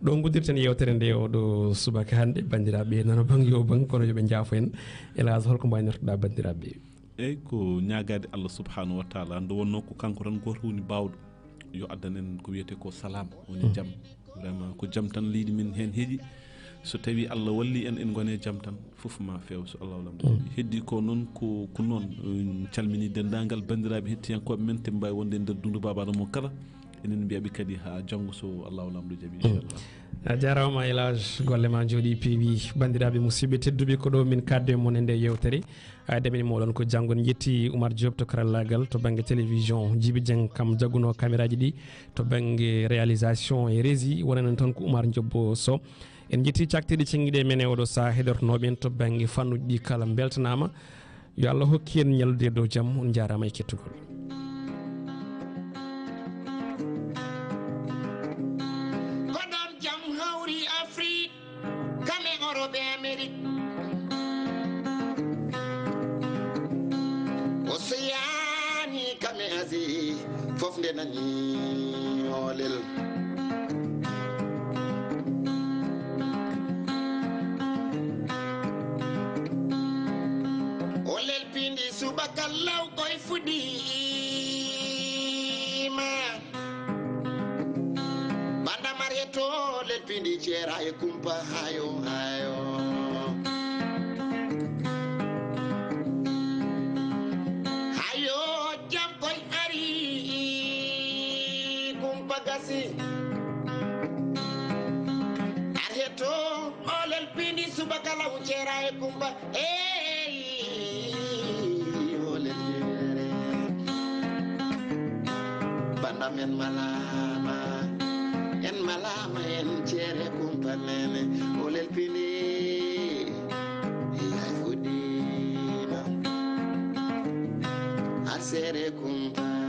Ɗo nguddirten yeewtere nde oɗo subaka hannde, banndiraaɓe nana bang yo bang, kono yo ɓe njaafo en. Elhadj, holko mbaynortoɗaa banndiraaɓe? Eyyi, ko ñaagaade Allah subhanahu wa taala, nde wonnoo ko kanko tan gooto woni baawɗo, yo addan en ko wiyetee ko salaam, woni jam. Vraiment, ko jam tan leydi men heen heƴi. So tawii Allah wallii en, en ngonee jam tan, fof ma feew so Allahu Laamɗo jaɓii. Heddii ko noon, ko, ko noon, en calminii denndaangal banndiraaɓe hettiyankooɓe men, te mbaawi wonde e nder dundu Baaba Adama o kala. Enen mbiyaɓe kadi haa janngo so Allahu Laamɗo jaɓii, inchallah. A jaaraama, Elhadj, golle ma njooɗii peewi. Banndiraaɓe musidɓe tedduɓe, ko ɗo min kaaddu e mon e nde yeewtere. A, ɗaɓɓi mooɗon ko janngo. En njetti Oumar Diop to karallaagal to bannge télévision, Djiby Dieng kam jaguno caméraji ɗi to bannge réalisation e régie, wonani en toon ko Oumar Diop Sow. En njetti cakteeɗe ceŋiiɗe men e oɗo sahaa heɗortonooɓe en to bannge fannuuji ɗi kala. Mbeltanaama. Yo Allah hokku en ñallude e dow jam. On njaaraama e kettugol. Ko ɗoon jam hawri Afrik, kam e Orop e Amerik, Oseyaani, kam e Asi, fof nde nani oolel. Oolel piindi subaka law koy fuɗɗiima. Banda mare to lelpindi ceera e kumpa hayo, hayo. Hayo jam koy ari kumpa gasi. Ar heto o lelpindi subaka law ceera e kumpa. Ey, o lelpindi. Banda men malama, en malama. En cere kumpa nene, o lelpini. Lafudina. Asere kumpa.